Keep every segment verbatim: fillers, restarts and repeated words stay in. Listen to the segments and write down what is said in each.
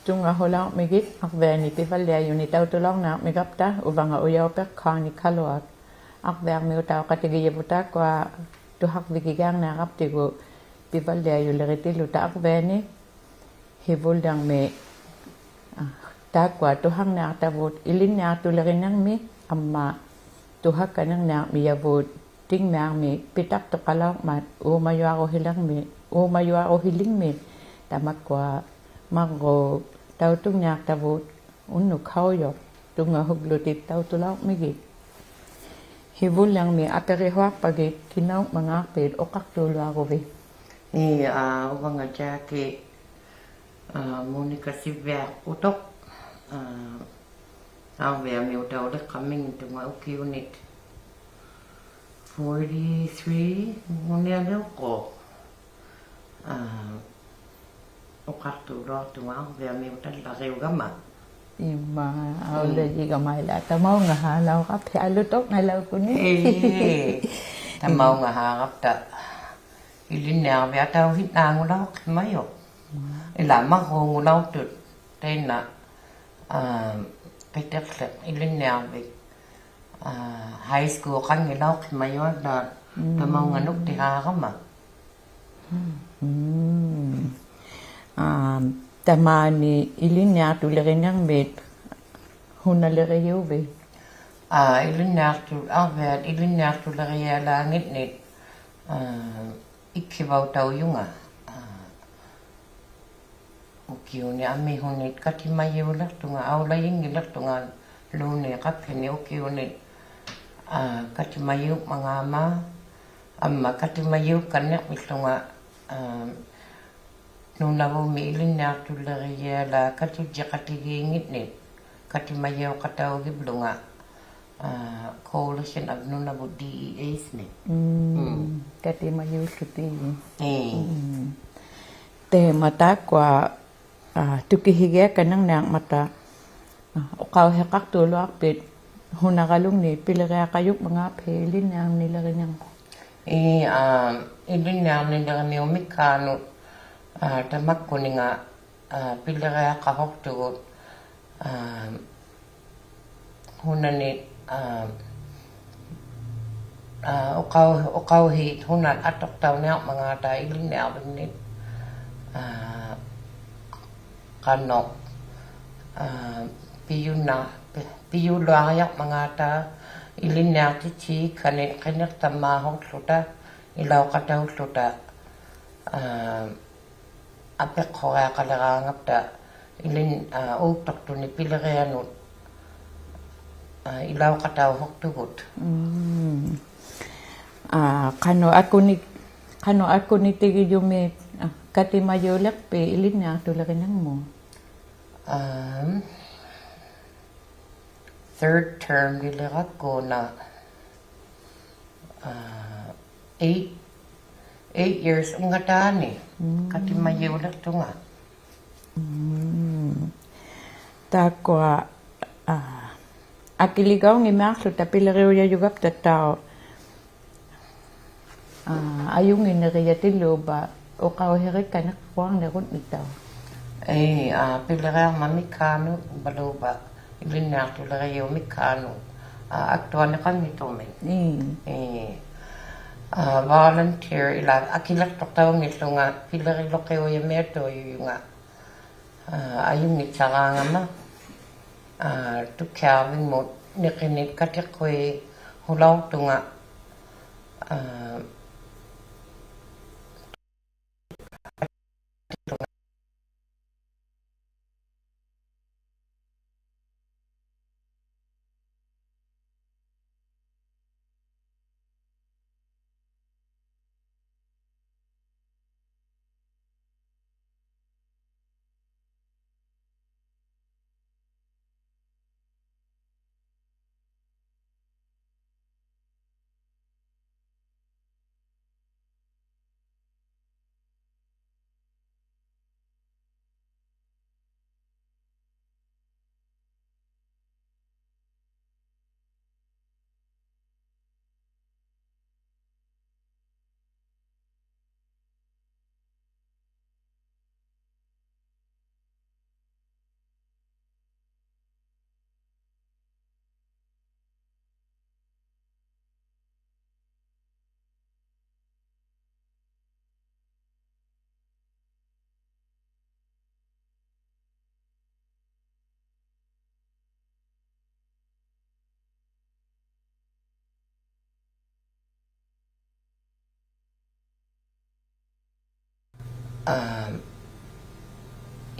ᑐᙵᓱᓚᐅᕐᒥᒋᑦ ᐊᕐᕕᐊᓂ ᐱᕙᓪᓕᐊᔪᓂᒃ ᑕᐅᑐᓚᐅᕐᓂᐊᕐᒥᒐᑉᑕ, ᐅᕙᖓ ᐅᔭᐅᐱᖅ ᖃᓂ ᑲᓗᐊᒃ. ᐊᕐᕕᐊᕐᒥᐅᑕᐅᖃᑎᒋᔭᕗᑦ ᑖᒃᑯᐊ ᑐᓴᕐᕕᒋᒋᐊᕐᓂᐊᕋᑉᑎᒍ ᐱᕙᓪᓕᐊᔪᓕᕆᑎᓪᓗᑕ ᐊᕐᕕᐊᓂ. ᓯᕗᓪᓕᐊᕐᒥ, ᐋ, ᑖᒃᑯᐊ ᑐᓴᕐᓂᐊᖅᑕᕗᑦ ᐃᓕᓐᓂᐊᖅᑐᓕᕆᓂᕐᒥ, ᐊᒻᒪ ᑐᓴᒃᑲᓐᓂᕐᓂᐊᕐᒥᔭᕗᑦ ᑎᖕᒥᐊᕐᒥ ᐱᑕᖅᑐᖃᓚᐅᕐᒪᑦ ᐆᒪᔪᐊᕈᓯᓕᕐᒥ, ᐆᒪᔪᐊᕈᓯᓕᖕᒥ, ᑕᒪᒃᑯᐊ ᒪᕐᕉᒃ ᑕᐅᑐᖕᓂᐊᖅᑕᕗᑦ ᐅᓐᓄᒃ ᖃᐅᔪᖅ ᑐᙵᓱᒡᓗᑎᒃ ᑕᐅᑐᓚᐅᕐᒥᒋᑦ. ᓯᕗᓪᓕᐊᕐᒥ ᐊᐱᕆᓱᐊᖅᐸᒋᑦ ᑭᓇᐅᖕᒪᖔᖅᐱᑦ ᐅᖃᖅᑑᓗᐊᕈᕕᑦ. ᐄ, ᐋ, ᐅᕙᖓ ᔮᑭ, ᐋ, ᒧᓂᑲ ᓯᕕᐊᖅᑯᑐᖅ, ᐋ, ᐊᕐᕕᐊᕐᒥᐅᑕᐅᓕᖅᑲᒻᒥᖏᑦ ᑐᙵᓱᒃᑭᐅᓂᑦ forty-three-ᖑᓂᐊᓕᐅᖅᑯᖅ. ᐋ, ᐅᖃᖅᑑᓗᐊᖅᑐᖓ ᐊᕐᕕᐊᕐᒥᐅᑕᓪᓚᕆᐅᒐᒪ. ᐃᒪ, ᒻᒻ. ᐊᐅᓚᔨᒐᒪ ᐃᓛ ᑕᒪᐅᖓᓵᓚᐅᕋᑉᓯᐊᓗᑐᖅ ᓇᓚᐅᑯᓂ. ᐄ, ᑕᒪᐅᖓᓵᕋᑉᑕ ᐃᓕᓐᓂᐊᕐᕕᐊᑕᐅᓯᓐᓈᖑᓚᐅᖅᓯᒪᔪᖅ. ᒻᒻ. ᐃᓛ ᒪᕐᕉᖑᓚᐅᖅᑐᑦ ᑕᐃᓐᓇ, ᐋ, ᕿᑎᕐᓕᖅ ᐃᓕᓐᓂᐊᕐᕕᒃ. ᐋ, high school-ᖃᙱᓚᐅᖅᓯᒪᔪᐊᓐᓈᑦ ᒻᒻ. ᑕᒪᐅᖓᓄᒃᑎᓵᕋᒪ. ᒻᒻ. ᐋ, ᑕᒫᓂ ᐃᓕᓐᓂᐊᖅᑐᓕᕆᓂᕐᒥᑦ ᓱᓇᓕᕆᔪᕕᑦ? ᐋ, ᐃᓕᓐᓂᐊᖅᑐ-, ᐊᕐᕕᐊᑦ ᐃᓕᓐᓂᐊᖅᑐᓕᕆᔭᓛᖏᓐᓂᑦ, ᐋ, ᐃᒃᓯᕙᐅᑕᐅᔪᖓ. ᐋ, ᐅᑭᐅᓂ ᐊᒥᓱᓂᑦ ᑲᑎᒪᔨᐅᓕᖅᑐᖓ, ᐊᐅᓚᔨᙱᓕᖅᑐᖓᓘᓐᓃᑦ ᖃᑉᓯᓂᒃ ᐅᑭᐅᓂ, ᐋ, ᑲᑎᒪᔨᐅᖕᒪᖔᒪ, ᐊᒻᒪ ᑲᑎᒪᔨᐅᒃᑲᓐᓂᕐᒥᓪᓗᖓ, ᐋ, ᓄᓇᕗᒻᒥ ᐃᓕᓐᓂᐊᖅᑐᓕᕆᔭᓛᒃ ᑲᑐᔾᔨᖃᑎᒌᖏᓐᓂᑦ, ᑲᑎᒪᔨᐅᖃᑕᐅᒋᓪᓗᖓ, ᐋ, Coalition of Nunavut D E As-ᓂᒃ. ᒻᒻ. ᒻᒻ. ᑲᑎᒪᔨᐅᓪᓗᑎᑦ. ᐄ. ᒻᒻ. ᑕᐃᒪ ᑖᒃᑯᐊ, ᐋ, ᑐᑭᓯᒋᐊᒃᑲᓐᓂᕐᓂᐊᕐᒪᑕ, ᐋ, ᐅᖃᐅᓯᖃᖅᑑᓗᐊᖅᐱᑦ ᓱᓇᕋᓗᖕᓂ ᐱᓕᕆᐊᖃᔪᖕᒪᖔᖅᐱᑦ ᐃᓕᓐᓂᐊᕐᓂᓕᕆᓂᕐᒧᑦ? ᐄ, ᐋ, ᐃᓕᓐᓂᐊᕐᓂᓕᕆᓂᐅᑉ ᒥᒃᑳᓄᑦ, ᐋ, ᑕᒪᒃᑯᓂᖓ, ᐋ, ᐱᓕᕆᐊᖃᓱᖅᑐᒍᑦ, ᐋ, ᓱᓇᓂ, ᐋ, ᐋ, ᐅᖃᐅ-, ᐅᖃᐅᓯᑦ ᓱᓇᑦ ᐊᑐᖅᑕᐅᓂᐊᕐᒪᖔᑕ ᐃᓕᓐᓂᐊᕐᕕᖕᓂᑦ, ᐋ, ᖃᓄᖅ, ᐋ, ᐱᔪᓐᓇ-, ᐱ-, ᐱᔪᓗᐊᕆᐊᕐᒪᖔᑕ ᐃᓕᓐᓂᐊᖅᑎᑦᓯ ᒃᑲᓂ ᕿᓂᖅᑕᒻᒫᓱᖅᖢᑕ, ᐃᓚᐅᖃᑕᐅᖅᖢᑕ, ᐋ, ᐊᐱᖅᓱᕆᐊᖃᓕᕌᖓᑉᑕ ᐃᓕᓐ-, ᐋ, ᐆᒃᑐᖅᑐᓂ ᐱᓕᕆᐊᓄᑦ, ᐋ, ᐃᓚᐅᖃᑕᐅᓱᖅᑐᒍᑦ. ᒻᒻ. ᐋ, ᖃᓄᖅ ᐊᑯᓂ-, ᖃᓄᖅ ᐊᑯᓂᑎᒋᔪᒥᒃ, ᐋ, ᑲᑎᒪᔨᐅᓕᖅᐱᑦ ᐃᓕᓐᓂᐊᖅᑐᓕᕆᓂᕐᒧᑦ? ᐊᒻ, third term-ᓂᓕᕋᒃᑯ ᐅᓇ, ᐋ, eight, eight years ᐅᖓᑖᓂ. ᒻᒻ. ᑲᑎᒪᔨᐅᓕᖅᑐᖓ. ᒻᒻ. ᑖᒃᑯᐊ, ᐋ, ᐊᑭᓕᒐᐅᙱᒥᐊᖅᖢᑕ ᐱᓕᕆᐅᔭᔪᒐᑉᑕᑦᑕᐅᖅ, ᐋ, ᐊᔪᙱᓂᕆᔭᑎᓪᓘᕝᕙ ᐅᖃᐅᓯᕆᒃᑲᓐᓂᖅᑯᐊᕐᓂᕈᓐᓂᑦᑕᐅᖅ? ᐄ, ᐋ, ᐱᓕᕆᐊᕐᒪᑦ ᒥᒃᑳᓄᒃ ᐅᕝᕙᓘᕝᕙ ᐃᓕᓐᓂᐊᖅᑐᓕᕆᔪᖅ ᒥᒃᑳᓄᒃ, ᐋ, ᐊᒃᑐᐊᓂᖃᙱᑦᑐᒥᒃ. ᒻᒻ. ᐄ. ᐋ, volunteer ᐃᓛᒃ ᐊᑭᓕᖅᑐᖅᑕᐅᙱᓪᓗᖓ ᐱᓕᕆᓗᕿᐅᔭᒥᐊᑐᐊᔪᔪᖓ, ᐋ, ᐊᔪᙱᑦᓴᕌᖓᒪ, ᐋ, ᑐᒃᑭᐊᕐᕕᖕᒧᑦ ᓂᕿᓂᒃ ᑲᑎᖅᑯᐃ ᓱᓚᐅᖅᑐᖓ, ᐋ, ᐋ,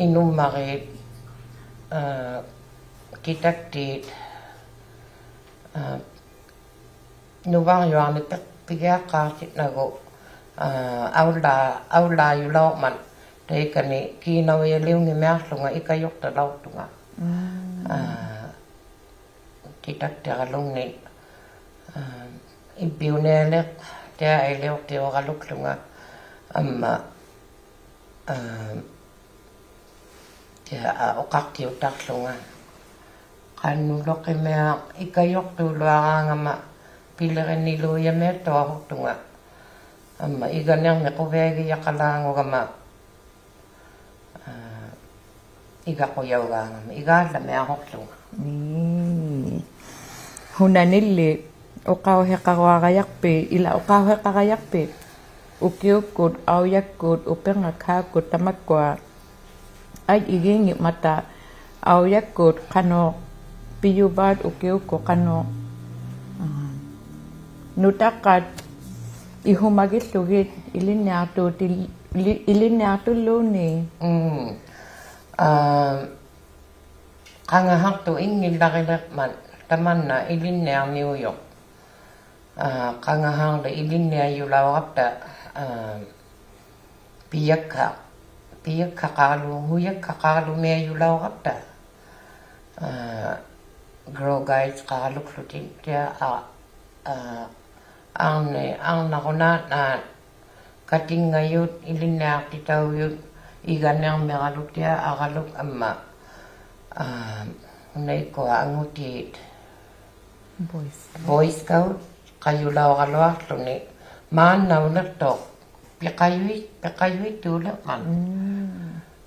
ᐃᓄᒻᒪᕇᑦ, ᐋ, ᑎᑕᒃᑏᑦ, ᐋ, ᓄᕙᕐᔪᐊᕐᓂᒃ ᐱ-, ᐱᒋᐊᖅᑳᖅᑎᓐᓇᒍ, ᐋ, ᐊᐅᓪᓚ-, ᐊᐅᓪᓚᔪᓚᐅᕐᒪᑦ, ᑕᐃᑲᓂ ᑮᓇᐅᔭᓕᐅᙱᒥᐊᖅᖢᖓ ᐃᑲᔪᖅᑕᓚᐅᖅᑐᖓ. ᒻᒻ. ᐋ, ᑎᑕᒃᑎᕋᓗᖕᓂᒃ, ᐋ, ᐃᕝᕕᐅᓂᐊᓕᖅ, ᑎᐊ ᐃᓕᐅᖅᑎᐅᕋᓗᒃᖢᖓ, ᐊᒻᒪ, ᐋ, ᑎᐊ, ᐋ, ᐅᖃᖅᑎᐅᑕᖅᖢᖓ. ᖃᓄᓗᕿᒥᐊᖅ ᐃᑲᔪᖅᑑᓗᐊᕌᖓᒪ ᐱᓕᕆᓂᓘᔭᒥᐊᑦᑐᐊᖅᑐᖓ. ᐊᒻᒪ ᐃᒐᓂᕐᒥᒃ ᖁᕕᐊᒋᔭᖃᓛᖑᒐᒪ, ᐋ, ᐃᒐᖁᔭᐅᒑᖓᒪ, ᐃᒐᓪᓚᒥᐊᖅᑐᖅᖢᖓ. ᒻᒻ. ᓱᓇᓂᓪᓕ ᐅᖃᐅᓯᖃᕈᐊᕋᔭᖅᐱᑦ, ᐃᓛ ᐅᖃᐅᓯᖃᕋᔭᖅᐱᑦ, ᐅᑭᐅᒃᑯᑦ, ᐊᐅᔭᒃᑯᑦ, ᐅᐱᕐᖓᒃᓵᒃᑯᑦ, ᑕᒪᒃᑯᐊ ᐊᐃ ᐃᒋᙱᒻᒪᑕ, ᐊᐅᔭᒃᑯᑦ ᖃᓄᖅ ᐱᔪᕚᑦ, ᐅᑭᐅᒃᑯᑦ ᖃᓄᖅ, ᐋ, ᓄᑕᖅᑲᑦ ᐃᓱᒪᒋᓪᓗᒋᑦ ᐃᓕᓐᓂᐊᖅᑐᑎᓪ-, ᐃᓕ-, ᐃᓕᓐᓂᐊᖅᑐᓪᓘᓐᓃᑦ. ᒻᒻ. ᐋ, ᖃᖓᓵᖅᑐᖅ ᐃᙱᓪᓚᕆᓕᕐᒪᑦ ᑕᒪᓐᓇ ᐃᓕᓐᓂᐊᕐᓂᐅᔪᖅ. ᐋ, ᖃᖓᓵᕐᓕ ᐃᓕᓐᓂᐊᔪᓚᐅᕋᑉᑕ, ᐋ, ᐱᔭᒃᓴ-, ᐱᔭᒃᓴᖃᕐᓗ-, ᓱᔭᒃᓴᖃᕐᓗᒥᐊᔪᓚᐅᕋᑉᑕ, ᐋ, Girl Guides-ᖃᕐᓗᒃᖢᑎᒃ ᑎᐊ, ᐋ, ᐋ, ᐊᕐᓂ-, ᐊᕐᓇᕈᓈᑦ ᓈ ᑲᑎᙵᔪᑦ, ᐃᓕᓐᓂᐊᖅᑎᑕᐅᔪᑦ, ᐃᒐᓂᕐᒥᕋᓗᒃ ᑎᐊ ᐊᕋᓗᒃ ᐊᒻᒪ, ᐋ, ᐅᓇᐃᒃᑯᐊ ᐊᖑᑏᑦ. Boy Scout. Boy Scout-ᖃᔪᓚᐅᕋᓗᐊᖅᖢᓂ, ᒫᓐᓇᐅᓕᖅᑐᖅ, ᐱᖃᔪᐃ-, ᐱᖃᔪᐃᑦᑑᓕᕐᒪᑦ. ᒻᒻ.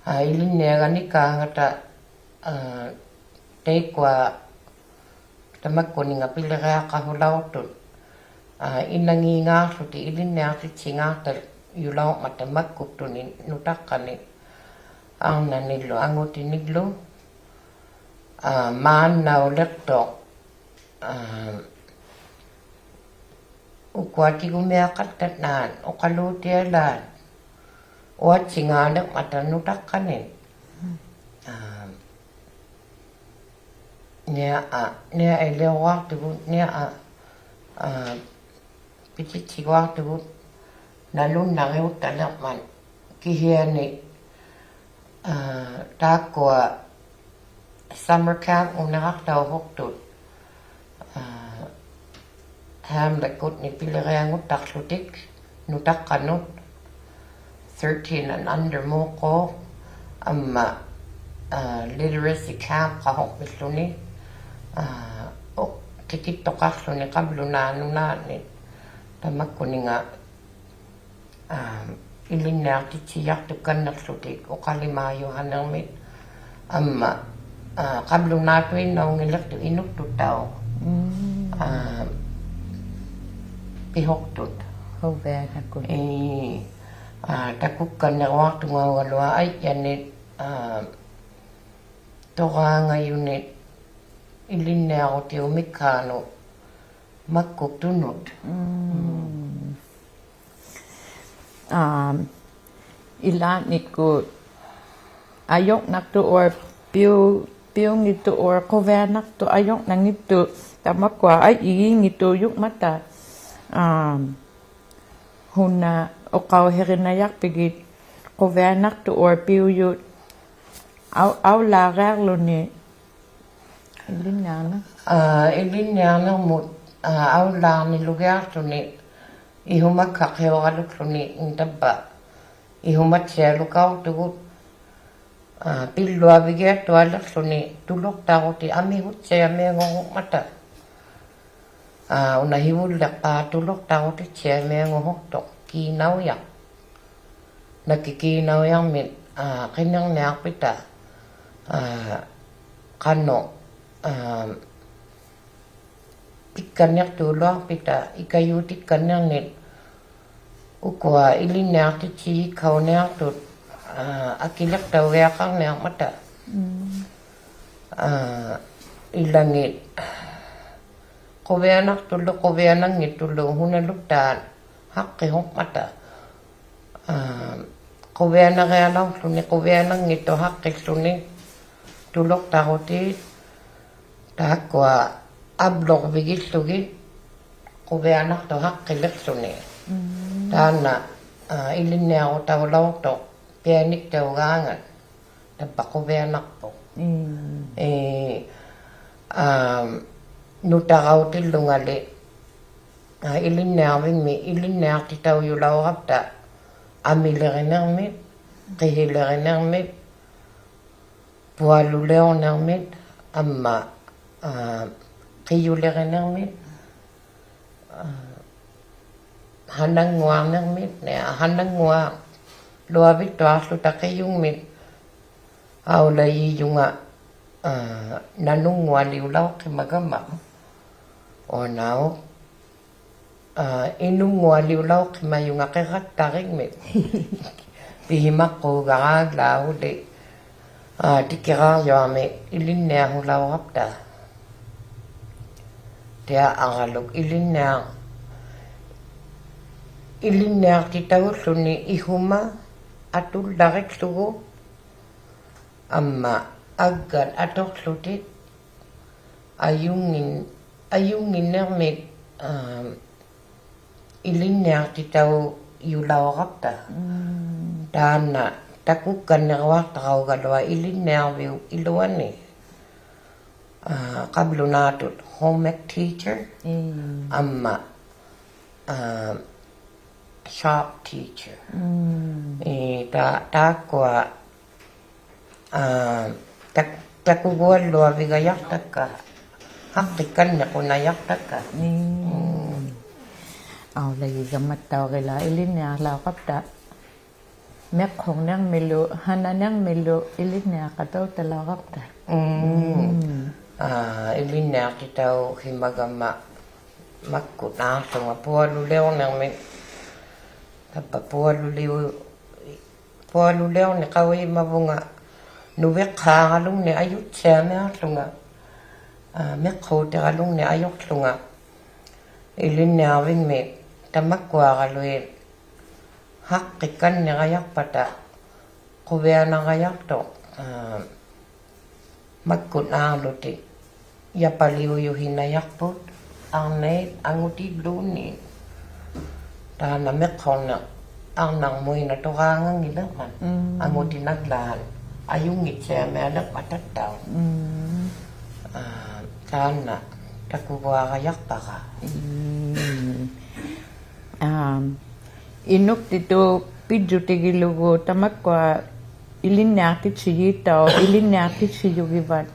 ᐋ, ᐃᓕᓐᓂᐊᕋᓂᒃᑳᖓᑕ, ᐋ, ᑕᐃᒃᑯᐊ ᑕᒪᒃᑯᓂᖓ ᐱᓕᕆᐊᖃᓱᓚᐅᖅᑐᑦ, ᐋ, ᐃᓇᖏᖔᖅᖢᑎᒃ ᐃᓕᓐᓂᐊᖅᑎᑦᓯᖔᖅᑕᔪᓚᐅᕐᒪᑕ ᒪᒃᑯᒃᑐᓂᒃ ᓄᑕᖅᑲᓂᒃ, ᐊᕐᓇᓂᓪᓗ ᐊᖑᑎᓂᒡᓗ, ᐋ, ᒫᓐᓇᐅᓕᖅᑐᖅ, ᐋ, ᐅᑯᐊ ᑎᒍᒥᐊᖃᑦᑕᖅ ᓈᑦ, ᐅᖃᓘᑎᐊᓛᒃ, ᐅᐊᑦᓯᖔᓕᕐᒪᑕ ᓄᑕᖅᑲᓂᒃ. ᐋ, ᓂᐊ ᐊ, ᓂᐊ ᐃᓕᐅᕆᐊᖅᑐᒍᑦ, ᓂᐊ ᐊ, ᐋ, ᐱᑎᑦᓯᕙᖅᑐᒍᑦ, ᓇᓗᓇᕆᐅᑦᑕᓕᕐᒪᑦ, ᑭᓯᐊᓂ, ᐋ, ᑖᒃᑯᐊ summer camp-ᖑᓂᕋᖅᑕᐅᓱᖅᑐᑦ, ᐋ, Hamlet-ᑯᑦ ᓂᐱᓕᕆᐊᖑᑦᑕᖅᖢᑎᒃ ᓄᑕᖅᑲᓄᑦ, thirteen and under-ᒨᖅᑰᖅ, ᐊᒻᒪ, ᐋ, literacy camp-ᖃᓱᖅᐱᓪᓗᓂ, ᐋ, ᐅ-, ᑎᑭᑦᑐᖃᖅᖢᓂ ᖃᑉᓗᓈᑦ ᓄᓈᓐᓂ, ᑕᒪᒃᑯᓂᖓ ᐋ, ᐃᓕᓐᓂᐊᖅᑎᑦᓯᔭᖅᑐᒃᑲᓐᓂᖅᖢᑎᒃ ᐅᖃᓕᒫᔪᓴᓂᕐᒥᒃ, ᐊᒻᒪ, ᐋ, ᖃᑉᓗᓈᑐᐃᓐᓇᐅᙱᓕᖅᑐᖅ ᐃᓄᒃᑐᑦᑕᐅᖅ, ᒻᒻ, ᐋ, ᐱᓱᖅᑐᑦ. ᖁᕕᐊᓇᒃᑯᑦ. ᐄ, ᐋ, ᑕᑯᒃᑲᓐᓂᕈᐊᖅᑐᖓᐅᒐᓗᐊᖅ ᐊᐃᔭᓂᒃ, ᐋ, ᑐᕌᖓᔪᓂᒃ ᐃᓕᓐᓂᐊᕈᑎᐅᑉ ᒥᒃᓵᓄᑦ ᒪᒃᑯᒃᑐᓄᑦ. ᒻᒻ. ᐋ, ᐃᓛᓐᓂᒃᑯᑦ ᐊᔪᕐᓇᖅᑐᖅ or ᐱᐅ-, ᐱᐅᙱᑦᑐᖅ or ᖁᕕᐊᓇᖅᑐᖅ ᐊᔪᕐᓇᙱᑦᑐᖅ ᑕᒪᒃᑯᐊ ᐊᐃ ᐃᒋᙱᑦᑑᔪᖕᒪᑕ, ᐋ, ᓱᓇ ᐅᖃᐅᓯᕆᓇᔭᖅᐱᒋᑦ ᖁᕕᐊᓇᖅᑐᖅ or ᐱᐅᔪᑦ ᐊᐅ-, ᐊᐅᓪᓛᕆᐊᕐᓗᓂ ᐃᓕᓐᓂᐊᕐᓂᖅ. ᐋ, ᐃᓕᓐᓂᐊᕐᓂᕐᒧᑦ, ᐋ, ᐊᐅᓪᓛᕐᓂᓗᒋᐊᖅᖢᓂ ᐃᓱᒪᒃᓴᖅᓯᐅᕋᓗᒃᖢᓂ ᑕᕝᕙ ᐃᓱᒪᑦᓯᐊᓗᒃᑲᐅᖅᑐᒍᑦ, ᐋ, ᐱᓪᓗᐊᕕᒋᐊᖅᑐᐊᓕᖅᖢᓂ ᑐᓗᖅᑕᕈᑎ ᐊᒥᓱᑦᓯᐊᒥᐊᖑᓱᖕᒪᑕ. ᐋ, ᐅᓇ ᓯᕗᓪᓕᖅᐹᖅ ᑐᓗᖅᑕᕈᑎᑦᓯᐊᒥᐊᖑᓱᖅᑐᖅ ᑮᓇᐅᔭᖅ. ᓇᑭᑦ ᑮᓇᐅᔭᕐᒥᒃ, ᐋ, ᕿᓂᕐᓂᐊᖅᐱᑕ, ᐋ, ᖃᓄᖅ, ᐋ, ᐱᒃᑲᓐᓂᖅᑑᓗᐊᖅᐱᑕ, ᐃᑲᔫᑎᒃᑲᓐᓂᕐᓂᒃ ᐅᑯᐊ ᐃᓕᓐᓂᐊᖅᑎᑦᓯᔨᒃᓴᐅᓂᐊᖅᑐᑦ, ᐋ, ᐊᑭᓕᖅᑕᐅᒋᐊᖃᕐᓂᐊᕐᒪᑕ. ᒻᒻ. ᐋ, ᐃᓚᖏᑦ ᖁᕕᐊᓇᖅᑐᓪᓗ, ᖁᕕᐊᓇᙱᑦᑐᓪᓗ ᓱᓇᓗᒃᑖᑦ ᓴᖅᑭᓱᖕᒪᑕ. ᐋ, ᖁᕕᐊᓇᕆᐊᓚᐅᖅᖢᓂ, ᖁᕕᐊᓇᙱᑦᑐᖅ ᓴᖅᑭᖦᖢᓂ, ᑐᓗᖅᑕᕈᑎ, ᑖᒃᑯᐊ ᐊᑉᓗᕐᕕᒋᓪᓗᒋᑦ ᖁᕕᐊᓇᖅᑐᖅ ᓴᖅᑭᓕᖅᖢᓂ. ᒻᒻ. ᑖᓐᓇ, ᐋ, ᐃᓕᓐᓂᐊᕈᑕᐅᓚᐅᖅᑐᖅ ᐱᐊᓂᒃᑕᐅᒐᖓᑦ, ᑕᕝᕙ ᖁᕕᐊᓇᖅᐳᖅ. ᒻᒻ. ᐄ, ᐋ, ᓄᑕᕋᐅᑎᓪᓗᖓᓕ, ᐋ, ᐃᓕᓐᓂᐊᕐᕕᖕᒥ, ᐃᓕᓐᓂᐊᖅᑎᑕᐅᔪᓚᐅᕋᑉᑕ ᐊᒥᓕᕆᓂᕐᒥᑦ, ᕿᓯᓕᕆᓂᕐᒥᑦ, ᐳᐊᓗᓕᐅᕐᓂᕐᒥᑦ, ᐊᒻᒪ, ᐋ, ᕿᔪᓕᕆᓂᕐᒥᑦ, ᐋ, ᓴᓇᙳᐊᕐᓂᕐᒥᑦ, ᓂ, ᓴᓇᙳᐊᓗᐊᕕᑦᑐᐊᖅᖢᑕ ᕿᔪᖕᒥᑦ, ᐊᐅᓚᔨᔪᖓ, ᐋ, ᓇᓄᙳᐊᓕᐅᓚᐅᖅᓯᒪᒐᒪ. ᐅᓇᐅ, ᐋ, ᐃᓄᙳᐊᓕᐅᓚᐅᖅᓯᒪᔪᖓ ᕿᕋᒃᑕᕆᖕᒥᑦ. ᐱᓯᒪᖅᑰᒐᕌᓪᓚᐅᓕ, ᐋ, ᑎᑭᕋᕐᔪᐊᕐᒥ ᐃᓕᓐᓂᐊᓱᓚᐅᕋᑉᑕ. ᑎᐊ ᐊᕋᓗᒃ ᐃᓕᓐᓂᐊ-, ᐃᓕᓐᓂᐊᖅᑎᑕᐅᓪᓗᓂ ᐃᓱᒪ ᐊᑐᓪᓚᕆᒃᖢᒍ, ᐊᒻᒪ ᐊᒡᒐᑦ ᐊᑐᖅᖢᑎᒃ, ᐊᔪᙱᓐ-, ᐊᔪᙱᓐᓂᕐᒥᑦ, ᐋ, ᐃᓕᓐᓂᐊᖅᑎᑕᐅᔪᓚᐅᕋᑉᑕ. ᒻᒻ. ᑖᓐᓇ ᑕᑯᒃᑲᓐᓂᕈᐊᖅᑕᕋᐅᒐᓗᐊᑦ ᐃᓕᓐᓂᐊᕐᕕᐅᑉ ᐃᓗᐊᓂ. ᐋ, ᖃᑉᓗᓈᑐᑦ home ec teacher, ᒻᒻ. ᐊᒻᒪ, ᐋ, shop teacher. ᒻᒻ. ᐄ, ᑖ-, ᑖᒃᑯᐊ, ᐋ, ᑕᒃ-, ᑕᑯᒍᐊᓪᓗᐊᕕᒐᔭᖅᑕᒃᑲ, ᓴᖅᑭᒃᑲᓐᓂᖁᓇᔭᖅᑕᒃᑲ. ᒻᒻ. ᒻᒻ. ᐊᐅᓚᔨᒐᒪᑦᑕᐅᕆᓛᒃ ᐃᓕᓐᓂᐊᓚᐅᕋᑉᑕ. ᒥᖅᓱᕐᓂᕐᒥᓗ, ᓴᓇᓂᕐᒥᓗ, ᐃᓕᓐᓂᐊᖃᑕᐅᑦᑕᓚᐅᕋᑉᑕ. ᒻᒻ. ᒻᒻ. ᐋ, ᐃᓕᓐᓂᐊᖅᑎᑕᐅᓯᒪᒐᒪ ᒪᒃᑯᑦ ᐋᖅᖢᖓ ᐳᐊᓗᓕᐅᕐᓂᕐᒥ. ᑕᕝᕙ ᐳᐊᓗᓕᐅ-, ᐳᐊᓗᓕᐅᕐᓂᖅ ᖃᐅᔨᒪᕗᖓ ᓄᕕᖅᓵᕋᓗᖕᓂᒃ ᐊᔪᑦᓯᐊᒥᐊᖅᖢᖓ. ᐋ, ᒥᖅᓱᑎᕋᓗᖕᓂᒃ ᐊᔪᖅᖢᖓ. ᐃᓕᓐᓂᐊᕐᕕᖕᒥ ᑕᒪᒃᑯᐊᕋᓗᐃᑦ ᓴᖅᑭᒃᑲᓐᓂᕋᔭᖅᐸᑕ ᖁᕕᐊᓇᕋᔭᖅᑐᖅ, ᐋ, ᒪᒃᑯᑦ ᐋᕐᓗᑎᒃ ᔭᐸᓕᐅᔪᓯᓇᔭᖅᐳᑦ ᐊᕐᓇᐃᑦ ᐊᖑᑎᓪᓘᓐᓃᑦ. ᑖᓐᓇ ᒥᖅᓱᕐᓂᖅ ᐊᕐᓇᕐᒧᐃᓇᑐᕌᖓᙱᓕᕐᒪᑦ. ᒻᒻ. ᐊᖑᑎᓇᒡᓛᓐ ᐊᔪᙱᑦᓯᐊᒥᐊᓕᕐᒪᑕᑦᑕᐅᖅ. ᒻᒻ. ᐋ, ᑖᓐᓇ ᑕᑯᒍᐊᕋᔭᖅᐸᕋ. ᒻᒻ. ᐋ, ᐃᓄᒃᑎᑑᑉ ᐱᔾᔪᑎᒋᓗᒍ ᑕᒪᒃᑯᐊ ᐃᓕᓐᓂᐊᖅᑎᑦᓯᔩᑦᑕᐅᖅ, ᐃᓕᓐᓂᐊᖅᑎᑦᓯᔪᒋᕙᑦ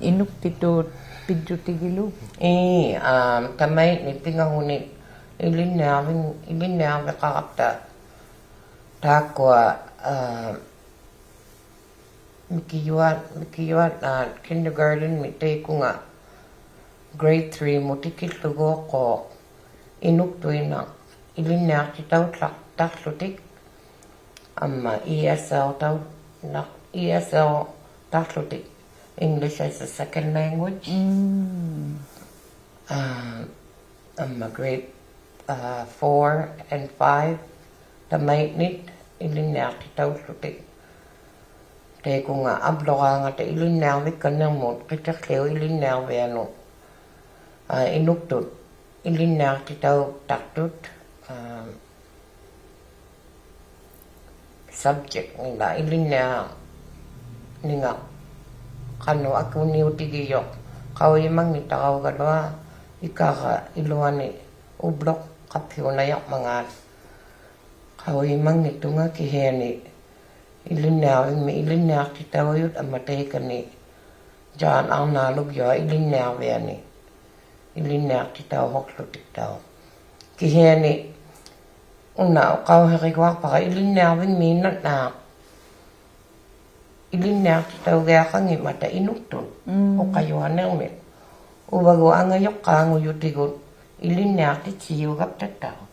ᐃᓄᒃᑎᑑᑉ ᐱᔾᔪᑎᒋᓗᒍ. ᐄ, ᐋ, ᑕᒪᐃᓐᓂ ᐱᖓᓱᓂᒃ ᐃᓕᓐᓂᐊᕐᕕᖕ-, ᐃᓕᓐᓂᐊᕐᕕᖃᕋᑉᑕ ᑖᒃᑯᐊ, ᐋ, ᒥᑭᔪᐊᑦ, ᒥᑭᔪᐊᑦ, ᐋ, kindergarten-ᒥᑦ ᑕᐃᑯᖓ grade three-ᒧᑦ ᑎᑭᓪᓗᒍ ᐅᖅᑰᖅ ᐃᓄᒃᑐᐃᓐᓇᖅ ᐃᓕᓐᓂᐊᖅᑎᑕᐅᑦᑕᖅ-, ᑕᖅᖢᑎᒃ. ᐊᒻᒪ E S L-ᑕᐅ-, ᓇ-, E S L-ᑕᖅᖢᑎᒃ, English as a second language. ᒻᒻ. ᐋ, ᐊᒻᒪ grade, ᐋ, four and five ᑕᒪᐃᓐᓂᑦ ᐃᓕᓐᓂᐊᖅᑎᑕᐅᓪᓗᑎᒃ. ᑕᐃᑯᖓ ᐊᑉᓗᕌᖓᑕ ᐃᓕᓐᓂᐊᕐᕕᒃᑲᓐᓂᕐᒧᑦ ᕿᑎᕐᓕᐅᑉ ᐃᓕᓐᓂᐊᕐᕕᐊᓄᑦ, ᐋ, ᐃᓄᒃᑐᑦ ᐃᓕᓐᓂᐊᖅᑎᑕᐅᑦᑕᖅᑐᑦ, ᐋ, subject-ᓂᓛᒃ ᐃᓕᓐᓂᐊᕐᓂᖓ ᖃᓄᖅ ᐊᑯᓂᐅᑎᒋᔪᖅ ᖃᐅᔨᒪᙱᑕᕋᐅᒐᓗᐊᖅ ᐃᑲᕋ ᐃᓗᐊᓂ ᐅᑉᓗᖅ ᖃᑉᓯᐅᓇᔭᕐᒪᖔᑦ ᖃᐅᔨᒪᙱᑦᑐᖓ ᑭᓯᐊᓂ ᐃᓕᓐᓂᐊᕐᕕᖕᒥ ᐃᓕᓐᓂᐊᖅᑎᑕᐅᔪᑦ ᐊᒻᒪ ᑕᐃᑲᓂ John ᐊᕐᓈᓗᒡᔪᐊ ᐃᓕᓐᓂᐊᕐᕕᐊᓂ ᐃᓕᓐᓂᐊᖅᑎᑕᐅᓱᖅᖢᑎᒃᑕᐅᖅ. ᑭᓯᐊᓂ ᐅᓇ ᐅᖃᐅᓯᕆᒍᐊᖅᐸᕋ ᐃᓕᓐᓂᐊᕐᕕᖕᒦᓐᓇᕐᓇᖅ ᐃᓕᓐᓂᐊᖅᑎᑕᐅᒋᐊᖃᙱᒻᒪᑕ ᐃᓄᒃᑐᑦ, ᒻᒻ. ᐅᖃᔪᐊᓂᕐᒥᒃ. ᐅᕙᒍᑦ ᐊᖓᔪᖅᑳᖑᔪᑎᒍᑦ ᐃᓕᓐᓂᐊᖅᑎᑦᓯᔪᒐᑉᑕᑦᑕᐅᖅ.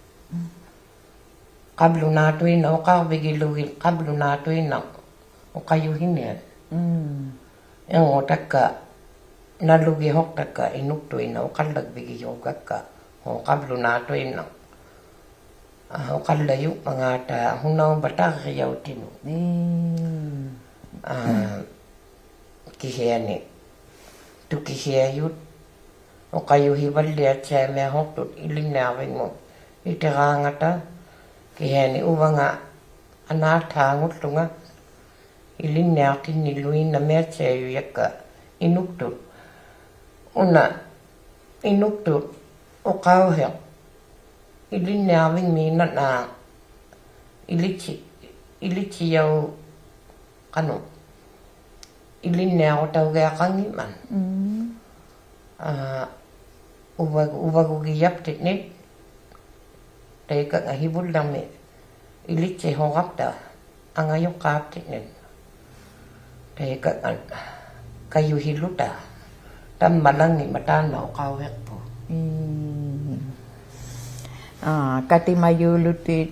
ᖃᑉᓗᓈᑐᐃᓐᓇᖅ ᐅᖃᕐᕕᒋᓗᒋᑦ, ᖃᑉᓗᓈᑐᐃᓐᓇᖅ ᐅᖃᔪᓯᓂᐊᑦ. ᒻᒻ. ᐃᕐᖑᑕᒃᑲ, ᓇᓗᒋᓱᖅᑕᒃᑲ ᐃᓄᒃᑐᐃᓐᓇᖅ ᐅᖃᓪᓚᒡᕕᒋᔪᒐᒃᑲ, ᖃᑉᓗᓈᑐᐃᓐᓇᖅ. ᐋ, ᐅᖃᓪᓚᔪᖕᒪᖔᑕ ᓱᓇᐅᕙ ᑕᕐᕆᔭᐅᑎᓄᑦ. ᒻᒻ. ᐋ, ᑭᓯᐊᓂ ᑐᑭᓯᐊᔪᑦ ᐅᖃᔪᓯᕙᓪᓕᐊᑦᓯᐊᒥᐊᓱᖅᑐᑦ ᐃᓕᓐᓂᐊᕐᕕᖕᒧᑦ ᐃᑎᕌᖓᑕ. ᑭᓯᐊᓂ ᐅᕙᖓ ᐊᓈᑦᑖᖑᓪᓗᖓ ᐃᓕᓐᓂᐊᖅᑎᓐᓂᓗ ᐃᓐᓇᒥᐊᑦᓯᐊᔪᔭᒃᑲ ᐃᓄᒃᑐᑦ. ᐅᓇ ᐃᓄᒃᑐᑦ ᐅᖃᐅᓯᖅ ᐃᓕᓐᓂᐊᕐᕕᖕᒦᓐᓇᖅ ᐃᓕᑦᓯ-, ᐃᓕᑦᓯᔭᐅ ᖃᓄᖅ ᐃᓕᓐᓂᐊᕈᑕᐅᒋᐊᖃᙱᒻᒪᑦ. ᒻᒻ. ᐋ, ᐅᕙᒍ-, ᐅᕙᒍᒋᔭᑉᑎᖕᓂᒃ ᑕᐃᑲᙵ ᓯᕗᓪᓕᕐᒥ ᐃᓕᑦᓯᓱᕋᑉᑕ ᐊᖓᔪᖅᑳᑉᑎᖕᓂᒃ. ᑕᐃᑲᙵᑦ ᑲᔪᓯᓗᑕ ᑕᒻᒪᓚᖕᓂᒃ ᒪᑕᓇ ᐅᖃᐅᓯᖅᐳᖅ. ᒻᒻ. ᐋ, ᑲᑎᒪᔫᓗᑎᑦ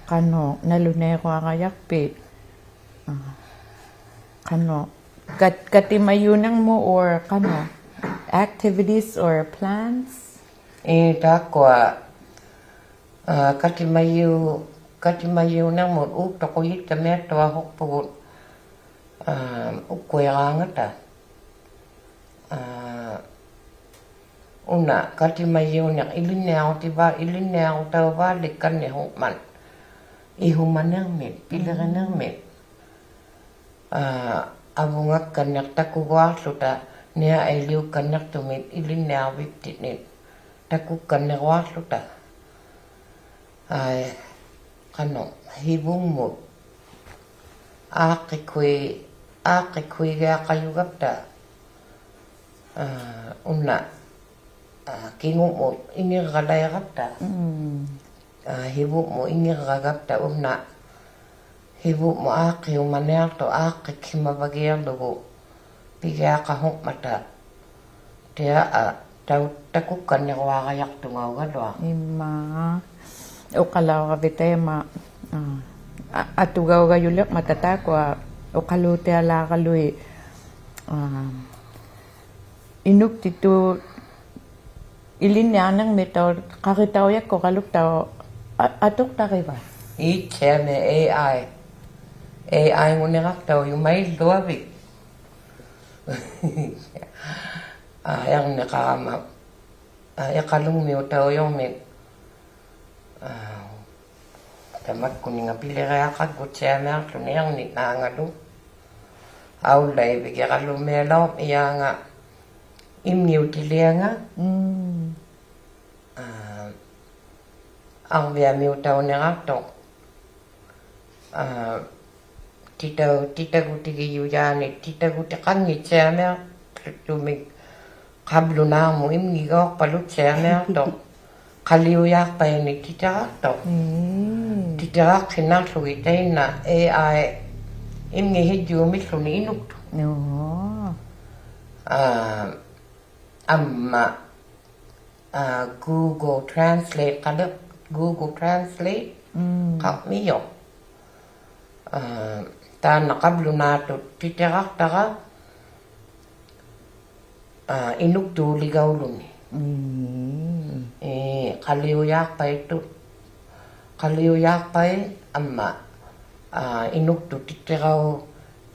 ᖃᓄᖅ ᓇᓗᓇᐃᕈᐊᕋᔭᖅᐱᑦ? ᐋ, ᖃᓄᖅ ᑲᑦ-, ᑲᑎᒪᔫᓂᕐᒧᑦ or ᖃᓄᖅ activities or plans? ᐄ, ᑖᒃᑯᐊ, ᐋ, ᑲᑎᒪᔫ-, ᑲᑎᒪᔫᓂᕐᒧᑦ ᐆᒃᑐᖁᔨᒃᑕᒥᐊᑦᑐᐊᓱᖅᐳᒍᑦ, ᐋ, ᐅᒃᑯᐃᕌᖓᑕ. ᐋ, ᐅᓇ ᑲᑎᒪᔫᓂᖅ ᐃᓕᓐᓂᐊᕈᑎᕚ-, ᐃᓕᓐᓂᐊᕈᑕᐅᕚᓪᓕᒃᑲᓐᓂᓲᖅᒪᑦ ᐃᓱᒪᓂᕐᒥᑦ, ᐱᓕᕆᓂᕐᒥᑦ. ᒻᒻ. ᐋ, ᐊᕗᖓᒃᑲᓐᓂᖅ ᑕᑯᒍᐊᖅᖢᑕ ᓂᐊ-ᐃᓕᐅᒃᑲᓐᓂᖅᑐᒥᒃ ᐃᓕᓐᓂᐊᕐᕕᑉᑎᖕᓂᒃ ᑕᑯᒃᑲᓐᓂᕈᐊᖅᖢᑕ. ᐋ, ᖃᓄᖅ ᓯᕗᖕᒧᑦ ᐋᖅᑭᒃᓱᐃ-, ᐋᖅᑭᒃᓱᐃᒋᐊᖃᔪᒐᑉᑕ, ᐋ, ᐅᓇ, ᐋ, ᑭᖑᒧᑦ ᐃᖏᕐᕋᓚᐃᒐᑉᑕ. ᒻᒻ. ᐋ, ᓯᕗᖕᒧᑦ ᐃᖏᕐᕋᒐᑉᑕ ᐅᓇ ᓯᕗᖕᒧᑦ ᐋᖅᑭᐅᒪᓂᐊᖅᑐᖅ ᐋᖅᑭᒃᓯᒪᕙᒋᐊᕐᓗᒍ ᐱᒋᐊᖃᓱᖕᒪᑕ. ᑎᐊ, ᐋ, ᑕᐅ-, ᑕᑯᒃᑲᓐᓂᕈᐊᕋᔭᖅᑐᖓᐅᒐᓗᐊᖅ. ᐃᒻᒪ. ᐅᖃᓚᐅᕋᕕᑦ ᑕᐃᒪ, ᐋ, ᐊ-, ᐊᑐᒐᐅᒐᔪᓕᕐᒪᑕ ᑖᒃᑯᐊ ᐅᖃᓘᑎᐊᓛᕋᓗᐃᑦ, ᐋ, ᐃᓄᒃᑎᑐᑦ ᐃᓕᓐᓂᐊᕐᓂᕐᒥᑦᑕᐅᖅ ᖃᕆᑕᐅᔭᒃᑯᕋᓗᒃᑕᐅᖅ ᐊ-, ᐊᑐᖅᑕᕆᕙ? ᐄᑦᓯᐊᒥ AI. AI-ᖑᓂᕋᖅᑕᐅᔪᒪᐃᓪᓗᐊᕕᒃ. ᐋ, ᐃᕐᓂᖃᕋᒪ, ᐋ, ᐃᖃᓗᖕᒥᐅᑕᐅᔪᕐᒥᒃ, ᐋ, ᑕᒪᒃᑯᓂᖓ ᐱᓕᕆᐊᖃᒃᑯᑦᓯᐊᒥᐊᖅᖢᓂ ᐃᕐᓂᖔᖓᓗ. ᐊᐅᓪᓚᐃᕕᒋᕋᓗᒥᐊᓚᐅᕐᒪᔮᖓ ᐃᒻᖏᐅᑎᓕᐊᖓ. ᒻᒻ. ᐋ, ᐊᕐᕕᐊᒥᐅᑕᐅᓂᕋᖅᑐᖅ. ᐋ, ᑎᑕᐅ-, ᑎᑕᒍᑎᒋᔪᔮᓂ, ᑎᑕᒍᑎᖃᙱᑦᓯᐊᒥᐊᖅᑐᒥᒃ ᖃᑉᓗᓈᕐᒧᑦ ᐃᒻᖏᒐᐅᖅᐸᓗᑦᓯᐊᒥᐊᖅᑐᖅ. ᖃᓕᐅᔮᖅᐸᐃᓂᒃ ᑎᑎᕋᖅᑐᖅ. ᒻᒻ. ᑎᑎᕋᖅᓯᓐᓇᖅᖢᒋᑦ ᑕᐃᓐᓇ AI ᐃᒻᖏᓯᔾᔫᒥᓪᓗᓂ ᐃᓄᒃᑐᑦ. ᐆ. ᐋ, ᐊᒻᒪ, ᐋ, Google Translate ᖃᓕ-, Google Translate ᒻᒻ. ᖃᕐᒥᔪᖅ. ᐋ, ᑖᓐᓇ ᖃᑉᓗᓈᑐᑦ ᑎᑎᕋᖅᑕᕋ, ᐋ, ᐃᓄᒃᑑᓕᒐᐅᓗᓂ. ᒻᒻ. ᐄ, ᖃᓕᐅᔮᖅᐸᐃᑦᑐᑦ, ᖃᓕᐅᔮᖅᐸᐃᑦ ᐊᒻᒪ, ᐋ, ᐃᓄᒃᑐᑦ ᑎᑎᕋᐅ-,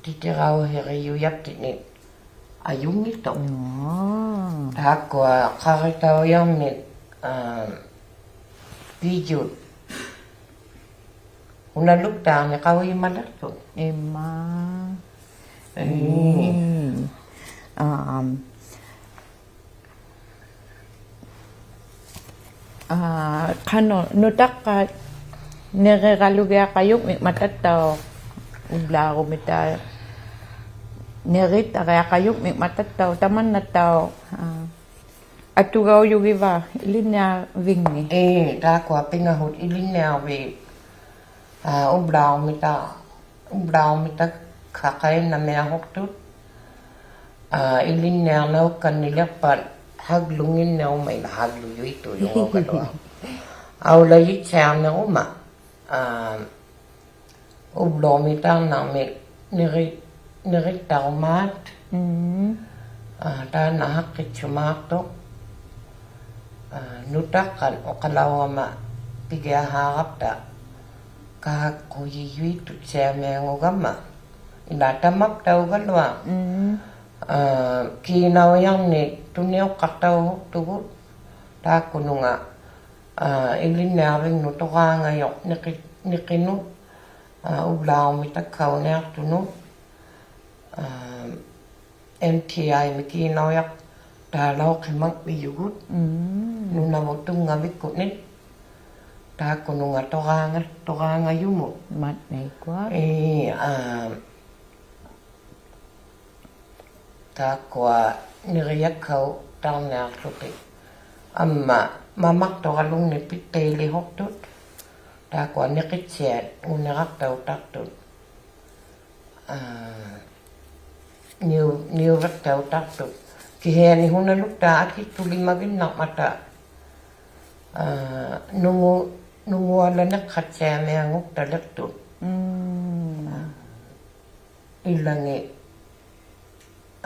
ᑎᑎᕋᐅᓯᕆᔪᔭᑉᑎᖕᓂᒃ ᐊᔪᙱᑦᑐᖅ. ᔮ. ᑖᒃᑯᐊ ᖃᕆᑕᐅᔭᕐᓂᒃ, ᐋ, ᐱᔪᑦ ᐅᓇᓗᒃᑖᓂ ᖃᐅᔨᒪᓕᖅᑐᑦ. ᐃᒻᒪ. ᐄ. ᒻᒻ. ᐋ, ᐋ, ᖃᓄᖅ ᓄᑕᖅᑲᑦ ᓂᕆᕋᓗᒋᐊᖃᔪᖕᒥᖕᒪᑕᑦᑕᐅᖅ, ᐅᑉᓛᕈᒥᑕ ᓂᕆᑦᑕᕆᐊᖃᔪᖕᒥᖕᒪᑕᑦᑕᐅᖅ ᑕᒪᓐᓇᑦᑕᐅᖅ, ᐋ, ᐊᑐᒐᐅᔪᒋᕙ ᐃᓕᓐᓂᐊᕐᕕᖕᓂ? ᐄ, ᑖᒃᑯᐊ ᐱᖓᓱᑦ ᐃᓕᓐᓂᐊᕐᕖᑦ, ᐋ, ᐅᑉᓛᕈᒥᑕ, ᐅᑉᓛᕈᒥᑕᒃᓴᖃᐃᓐᓇᒥᐊᓱᖅᑐᑦ. ᐋ, ᐃᓕᓐᓂᐊᕐᓇᐅᒃᑲᓐᓂᓕᖅᐸᑦ ᓴᒡᓗᖏᓐᓂᕈᒪ ᐃᓛ ᓴᒡᓗᔪᐃᑦᑐᔪᖅ ᐅᑲᓗᐊ. ᐊᐅᓚᔨᑦᓯᐊᕐᓂᕈᒪ, ᐋ, ᐅᑉᓗᒥᑕᕐᓇᕐᒥᒃ ᓂᕆ-, ᓂᕆᑦᑕᕈᒫᑦ. ᒻᒻ. ᐋ, ᑖᓐᓇ ᓴᖅᑭᑦᓱᒫᖅᑐᖅ. ᐋ, ᓄᑕᖅᑲᑦ ᐅᖃᓚᐅᕋᒪ ᐱᒋᐊᓵᕋᑉᑕ ᑲᒃᑯᔨᔪᐃᑦᑐᑦᓯᐊᒥᐊᖑᒐᒪ. ᐃᓛ ᑕᒪᑉᑕᐅᒐᓗᐊᖅ. ᒻᒻ. ᐋ, ᑮᓇᐅᔭᓂ ᑐᓂᐅᖅᑲᖅᑕᐅᖅᑐᒍᑦ ᑖᒃᑯᓄᖓ, ᐋ, ᐃᓕᓐᓂᐊᕐᕕᖕᓄᑦ ᑐᕌᖓᔪᖅ ᓂᕿ-, ᓂᕿᓄᑦ, ᐋ, ᐅᑉᓛᕈᒥᑕᒃᓴᐅᓂᐊᖅᑐᓄᑦ. ᐋ, ᐊᒻ ᑎᐊᐃᒥ ᑮᓇᐅᔭᖅᑖᓚᐅᖅᓯᒪᖕᒥᔪᒍᑦ. ᒻᒻ. ᓄᓇᕗᑦ ᑐᙵᕕᒃᑯᓐᓂ. ᑖᒃᑯᓄᖓ ᑐᕌᖓ-, ᑐᕌᖓᔪᒧᑦ. ᒪᑦᓇᐃᒃᑯᐊ. ᐄ, ᐋ, ᑖᒃᑯᐊ ᓂᕆᔭᒃᓴᐅᑕᕐᓂᐊᖅᖢᑎᒃ. ᐊᒻᒪ ᒪᒪᖅᑐᕋᓗᖕᓂ ᐱᑦᑕᐃᓕᓲᖅᑐᑦ. ᑖᒃᑯᐊ ᓂᕿᑦᓯᐊᑦ ᐅᓂᕋᖅᑕᐅᑕᖅᑐᑦ. ᐋ, ᓂᐅ-, ᓂᐅᕕᖅᑕᐅᑕᖅᑐᑦ. ᑭᓯᐊᓂ ᓱᓇᓗᒃᑖᑦ ᐊᑭᑦᑐᓕᒪᒋᓐᓇᕐᒪᑕ, ᐋ, ᓄᖑ-, ᓄᖑᐊᓚᓂᖅᓴᑦᓯᐊᒥᐊᖑᖅᑕᓕᖅᑐᑦ. ᒻᒻ. ᐃᓚᖏᑦ,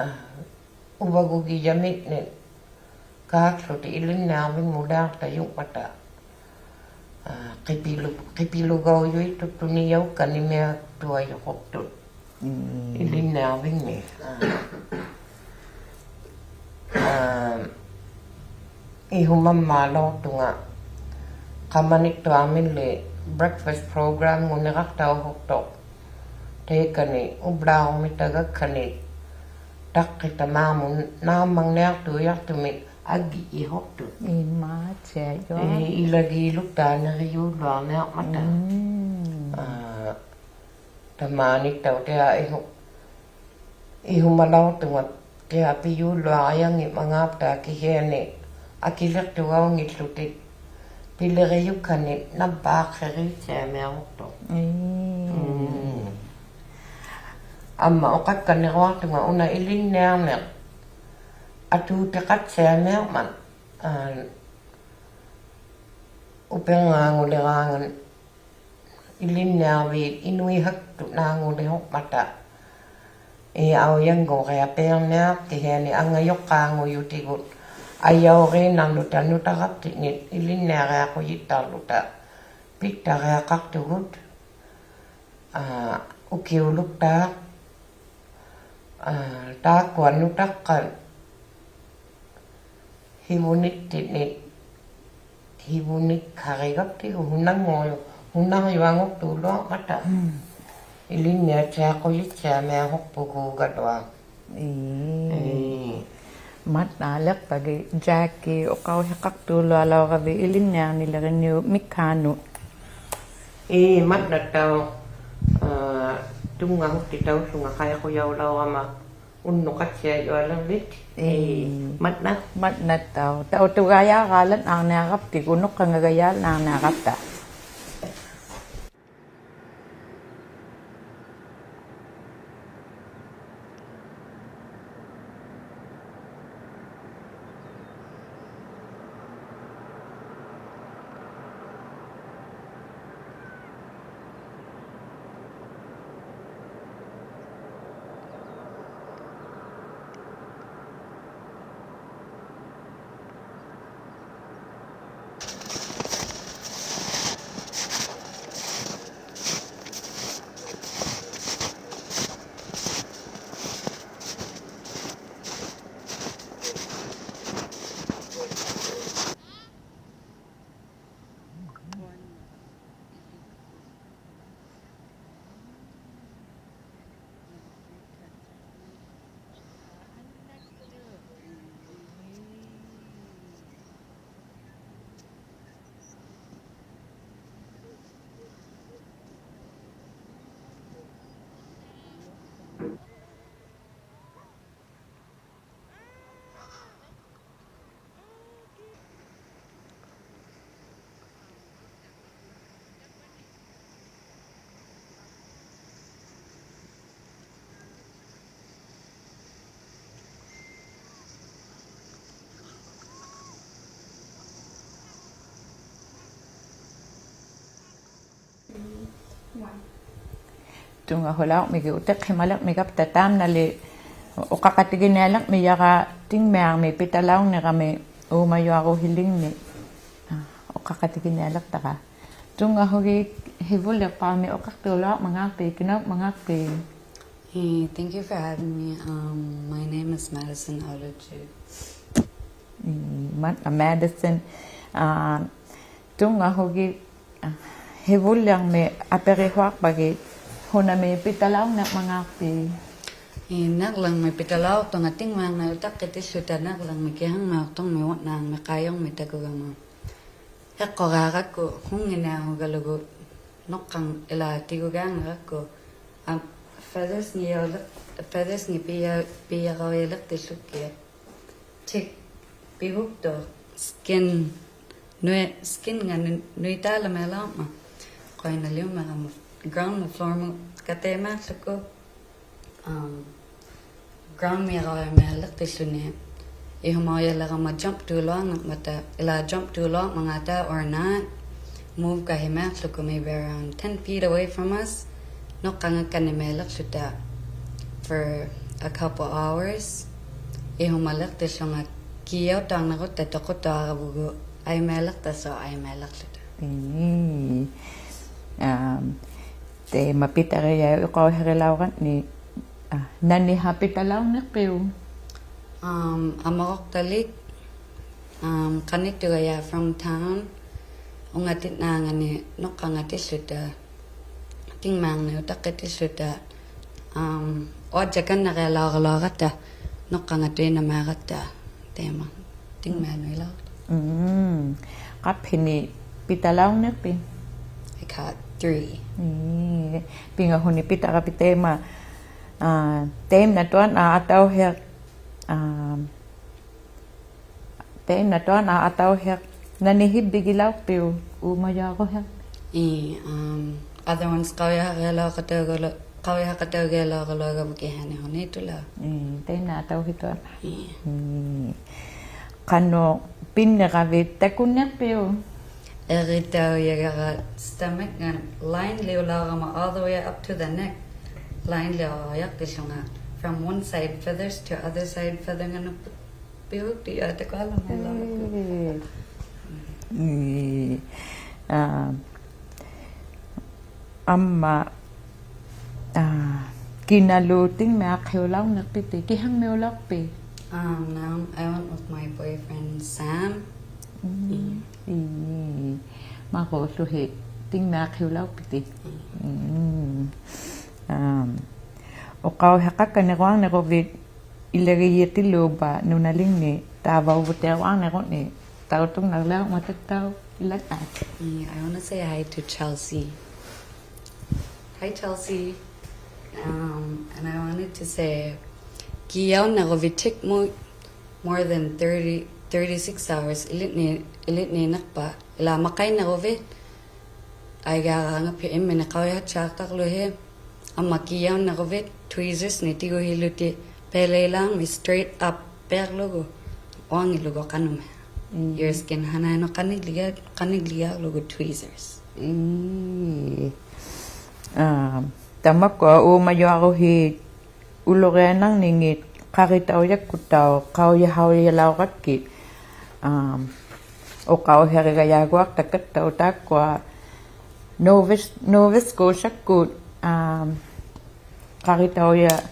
ᐋ, ᐅᕙᒍᒋᔭᒥᖕᓂᒃ ᑳᒃᖢᑎᒃ ᐃᓕᓐᓂᐊᕐᕕᖕᒧᓛᖅᑕᔪᖕᒪᑕ, ᐋ, ᕿᐱᓗ-, ᕿᐱᓗᒐᐅᔪᐃᑦᑐᑦ ᑐᓂᔭᐅᒃᑲᓐᓂᒥᐊᖅᑐᐊᔪᖅᑐᑦ. ᒻᒻ. ᐃᓕᓐᓂᐊᕐᕕᖕᓂᒃ. ᐋ, ᐋ, ᐃᓱᒪᒻᒫᓚᐅᖅᑐᖓ ᖃᒪᓂᒃᑐᐊᕐᒥᓕ breakfast program-ᖑᓂᕋᖅᑕᐅᓲᖅᑐᖅ. ᑕᐃᑲᓂ ᐅᑉᓛᕈᒥᑕᒐᒃᑲᓂ ᑕᖅᑭᑕᒫᒧᑦ ᓈᒻᒪᖕᓂᐊᖅᑑᔭᖅᑐᒥᒃ ᐊᒡᒋᔩᖅᑐᑦ. ᐃᒫᑦᓯᐊᔪᐊᖅ. ᐄ, ᐃᓚᒌᓗᒃᑖᑦ ᓂᕆᔫᓗᐊᕐᓂᐊᕐᒪᑕ. ᒻᒻ. ᐋ, ᑕᒫᓂᒃᑕᐅᑦ ᑎᐊ ᐃᓱ-, ᐃᓱᒪᓚᐅᖅᑐᖓ ᑎᐊ ᐱᔫᓗᐊᕆᐊᙱᒻᒪᖔᑉᑕ ᑭᓯᐊᓂ ᐊᑭᓕᖅᑐᒐᐅᙱᖦᖢᑎᒃ ᐱᓕᕆᔪᒃᑲᓂᒃ ᓇᕝᕚᖅᓯᕆᑦᓯᐊᒥᐊᖑᖅᑐᖅ. ᒻᒻ. ᒻᒻ. ᐊᒻᒪ ᐅᖃᒃᑲᓐᓂᕈᐊᖅᑐᖓ ᐅᓇ ᐃᓕᓐᓂᐊᕐᓂᖅ ᐊᑑᑎᖃᑦᓯᐊᒥᐊᕐᒪᑦ, ᐋ, ᐅᐱᕐᖔᖑᓕᕌᖓᑦ ᐃᓕᓐᓂᐊᕐᕖᑦ ᐃᓄᐃᓴᒃᑐᓈᖑᓕᓲᖅᒪᑕ. ᐄ ᐊᐅᔭᙳᕆᐊᐱᐊᕐᓂᐊᖅ ᑭᓯᐊᓂ ᐊᖓᔪᖅᑳᖑᔪᑎᒍᑦ ᐊᔭᐅᕇᓐᓇᕐᓗᑕ ᓄᑕᕋᑉᑎᖏᑦ ᐃᓕᓐᓂᐊᕆᐊᖁᔨᑦᑕᕐᓗᑕ ᐱᑦᑕᕆᐊᖃᖅᑐᒍᑦ, ᐋ, ᐅᑭᐅᓗᒃᑖᖅ, ᐋ, ᑖᒃᑯᐊ ᓄᑕᖅᑲᑦ ᓯᕗᓂᑦᑎᖏᑦ, ᓯᕗᓂᒃᓴᕆᒐᑉᑎᒍ ᓱᓇᙳᔪ-, ᓱᓇᕐᔪᐊᖑᖅᑑᓗᐊᕐᒪᑕ. ᒻᒻ. ᐃᓕᓐᓂᐊᑦᓯᐊᖁᔨᑦᓯᐊᒥᐊᖑᖅᐳᒍᒐᓗᐊᖅ. ᐄ. ᐄ. ᒪᑦᓈᓕᖅᐸᒋᑦ Jackie ᐅᖃᐅᓯᖃᖅᑑᓗᐊᓚᐅᕋᕕᑦ ᐃᓕᓐᓂᐊᕐᓂᓕᕆᓂᐅᑉ ᒥᒃᓵᓄᑦ. ᐄ, ᒪᑦᓇᑦᑕᐅᖅ, ᐋ, ᑐᙵᓱᒃᑎᑕᐅᓱᖓ ᖃᐃᖁᔭᐅᓚᐅᕋᒪ ᐅᓐᓄᖃᑦᓯᐊᔪᐊᓕᕐᕕᑦ. ᐄ. ᐄ, ᒪᑦᓇ. ᒪᑦᓇᑦᑕᐅᖅ. ᑕᐅᑐᒐᔭᕌᓚᓐᓈᕐᓂᐊᕋᑉᑎᒍ ᓄᖅᑲᖓᒐᔭᓛᕐᓂᐊᕋᑉᑕ. ᑐᙵᓱᓚᐅᕐᒥᒋᑦ ᐅᑎᖅᓯᒪᓕᕐᒥᒐᑉᑕ ᑖᒻᓇᓕ ᐅᖃᖃᑎᒋᓂᐊᓕᕐᒥᔭᕋ ᑎᖕᒥᐊᕐᒥ ᐱᑕᓚᐅᕐᓂᕋᒥ ᐆᒪᔪᐊᕈᓯᓕᖕᓂᒃ, ᐋ, ᐅᖃᖃᑎᒋᓂᐊᓕᖅᑕᕋ. ᑐᙵᓱᒋᑦ ᓯᕗᓪᓕᖅᐹᒥ ᐅᖃᖅᑑᓗᐊᕐᒪᖔᖅᐲᑦ, ᑭᓇᐅᒻᒪᖔᖅᐲᑦ? Hey, thank you for having me. Um, my name is Madison Aluju. ᐄ, ᒪ-, ᐊ, Madison. ᐋ, ᑐᙵᓱᒋᑦ, ᐊ, ᓯᕗᓪᓕᕐᒥ ᐊᐱᕆᓱᐊᖅᐸᒋᑦ, ᓱᓇᒥ ᐱᑕᓚᐅᕐᓂᕐᒪᖔᖅᐲᑦ? ᐄ, ᓂᕐᓕᕐᒥ ᐱᑕᓚᐅᖅᑐᖓ ᑎᖕᒪᖓ ᐅᑕᖅᑭᑎᓪᓗᑕ ᓂᕐᓕᕐᒥ ᑭᓴᖕᒪᖅᑐᕐᒥ ᐅᕙᓐᓇᕐᒥ ᖃᐃᔪᕐᒥ ᑕᑯᒐᒪ. ᓯᖅᑯᕌᕋᒃᑯ ᓱᙱᓂᐊᕈᒐᓗᒍ ᓄᖅᑲᖓ ᐃᓛ ᑎᒍᒐᖓᒃᑯ, ᐊ, feathers-ᖑᔭᓕᖅ-, feathers-ᖑ ᐱᔭ-, ᐱᔭᕋᐅᔭᓕᖅᑎᓪᓗᑭᐊᖅ. ᑎᒃ, ᐱᕼᐅᒃᑐᖅ, skin, ᓄᐃ-, skin-ᖓ ᓄ-, ᓄᐃᑖᓕᒻᒪᓚᐅᕐᒪᑦ. ᖁᔭᓐᓇᓕᐅᒻᒪᕋᒪ ground-ᒧᑦ floor-ᒧᑦ ᑲᑎᒪᓪᓗᒍ. Um, ground-ᒧᑦ ᖃᐅᔨᒪᓕᖅᑎᓪᓗᓂ. ᐃᓱᒪᐅᔭᓕᕋᒪ jump-ᑑᓗᐊᕐᓂᕐᒪᑕ, ᐃᓛ jump-ᑑᓗᐊᕐᒪᖔᑕ or not, move-ᖃᓯᒪᓪᓗᒍ maybe around ten feet away from us. ᓄᖅᑲᖓᒃᑲᓐᓂᒪᓕᖅᖢᑕ for a couple hours. ᐃᓱᒪᓕᖅᑎᓪᓗᖓ ᑭᔭᐅᑕᕐᓇᕈᑦᑕ ᑐᖁᑦᑐᐊᕋᕗᒍ ᐊᐃᒪᓕᖅᑕᓲ ᐊᐃᒪᓕᖅᖢᑕ. ᐄ. Um, ᑕᐃᒪ ᐱᑕᕆᔭᐃᑦ ᐅᖃᐅᓯᕆᓚᐅᕋᓐᓂᒃ, ᐊ, ᓇᓂᓴ ᐱᑕᓚᐅᕐᓂᖅᐱᐅᒃ? Um, ᐊᒪᕈᖅᑕᓕᒃ, um, ᖃᓂᑦᑐᒐᔭᖅ from town. ᐅᖓᑎᓐᓇᖓᓂ ᓄᖅᑲᖓᑎᓪᓗᑕ, ᑎᖕᒪᖓᓂ ᐅᑕᖅᑭᑎᓪᓗᑕ, um, ᐅᐊᔾᔭᒃᑲᓐᓂᕆᐊᓚᐅᕋᓗᐊᕋᑦᑕ, ᓄᖅᑲᖓᑐᐃᓐᓇᒫᕋᑦᑕ, ᑕᐃᒪ ᑎᖕᒪᓄᐃᓚᐅᕋᑦᑕ. Mm. ᖃᑉᓯᓂᒃ ᐱᑕᓚᐅᕐᓂᖅᐱᑦ? I caught three. ᐄ, ᐱᖓᓱᓂᒃ ᐱᑕᕋᐱᑦ ᑕᐃᒪ, ᐊ, ᑕᐃᒪᓐᓇᑐᐊᓐ ᐊ ᐊᑕᐅᓯᖅ, ᐊ, ᑕᐃᒪᓐᓇᑐᐊᓐ ᐊ ᐊᑕᐅᓯᖅ ᓇᓂᓯᕝᕕᒋᓚᐅᖅᐱᐅᒃ ᐆᒪᔪᐊᕈᓯᖅ? ᐄ, um, other ones ᖃᐅᔨᓴᕆᐊᓚᐅᖃᑕᐅᒐᓗ-, ᖃᐅᔨᓴᖃᑕᐅᒋᐊᓚᐅᕋᓗᐊᕋᕗᑦ ᑭᓴᓂᓱᓐᓂᑐᓚᐅᖅ. ᐄ, ᑕᐃᒪᓐᓇ ᐊᑕᐅᓯᑐᐊᓐ. ᐄ. ᐄ. ᖃᓄᖅ ᐱᓐᓂᖅᑲᕕᑦ ᑕᑯᓐᓂᖅᐱᐅᒃ? ᐃᕆᑕᐅᔭᒐᕋ stomach-ᖓ line-ᓕᐅᓚᐅᕋᒪ all the way up to the neck. Line-ᓕᐅᕆᐊᖅᑎᓪᓗᖓ from one side feathers to other side feather-ᖓᓄᒃ ᐱᕼᐅᒃᑐᔮᖅ ᑕᑯᐊᓗᒻᒪᓗ. ᐄ. ᐄ. ᐊ, ᐊᒻᒪ, ᐊ, ᑭᓇᓗ ᑎᖕᒥᐊᖅᓯᐅᓚᐅᕐᓂᖅᐱᑦ, ᑭᓴᖕᒥᐅᓚᐅᖅᐱᑦ? Um, now I went with my boyfriend, Sam. Mm. ᐄ. ᐄ. ᒪᕈᓗᓯ ᑎᖕᒥᐊᖅᓯᐅᓚᐅᖅᐱᑦ? ᐄ. Mm. Um, ᐅᖃᐅᓯᖃᒃᑲᓐᓂᕈᐊᕐᓂᕈᕕᑦ ᐃᓚᒋᔨᑎᓪᓘᕝᕙ ᓄᓇᓕᖕᓂᒃ ᑕᕝᕙᐅᕗᑦᑎᐊᕈᐊᕐᓂᕈᖕᓂᒃ ᑕᐅᑐᓐᓇᓚᐅᕐᒪᑕᑦᑕᐅᖅ ᐃᓚᖕᒪᑦ. Yeah, I wanna say hi to Chelsea. Hi, Chelsea. Um, and I wanted to say, ᑭᔭᐅᓐᓇᕈᕕᑦ ᑎᒃᒧᑦ more than thirty, thirty-six hours, ᐃᓕᓐᓂ-, ᐃᓕᓐᓂᓐᓂᖅᐸᑦ, ᐃᓛ ᒪᖃᐃᓐᓇᕈᕕᑦ, ᐊᐃᒐᕋᖓᐱ ᐃᒻᒥᓂᒃ ᖃᐅᔨᓴᑦᑎᐊᖅᑕᕐᓗᓯ, ᐊᒻᒪ ᑭᔭᐅᓐᓇᕈᕕᑦ tweezers-ᓂᒃ ᑎᒍᓯᓗᑎᒃ ᐸᓚᐃᓛᕐᒥᒃ straight up ᐱᐊᕐᓗᒍ, ᐅᐊᖏᓗᒍ ᖃᓄᒻᒪᑦ. Mm. Your skin ᓴᓇᐃᓄᑦ ᖃᓂᒡᓕᒐ-, ᖃᓂᒡᓕᒐᕐᓗᒍ tweezers. ᐄ. ᐊ, ᑕᒪᒃᑯᐊ ᐆᒪᔪᐊᕈᓯ ᐅᓗᕆᐊᓇᖕᓂᖏᑦ ᖃᕆᑕᐅᔭᒃᑯᑦᑕᐅᖅ ᖃᐅᔨᓴᐅᔭᓚᐅᕋᒃᑭᑦ. ᐊ, ᐅᖃᐅᓯᕆᒐᔮᒍᐊᖅᑕᒃᑲᑦᑕᐅᖅ ᑖᒃᑯᐊ Nova-, Nova Scotia-ᒃᑯᑦ, ᐊ, ᖃᕆᑕᐅᔭ-,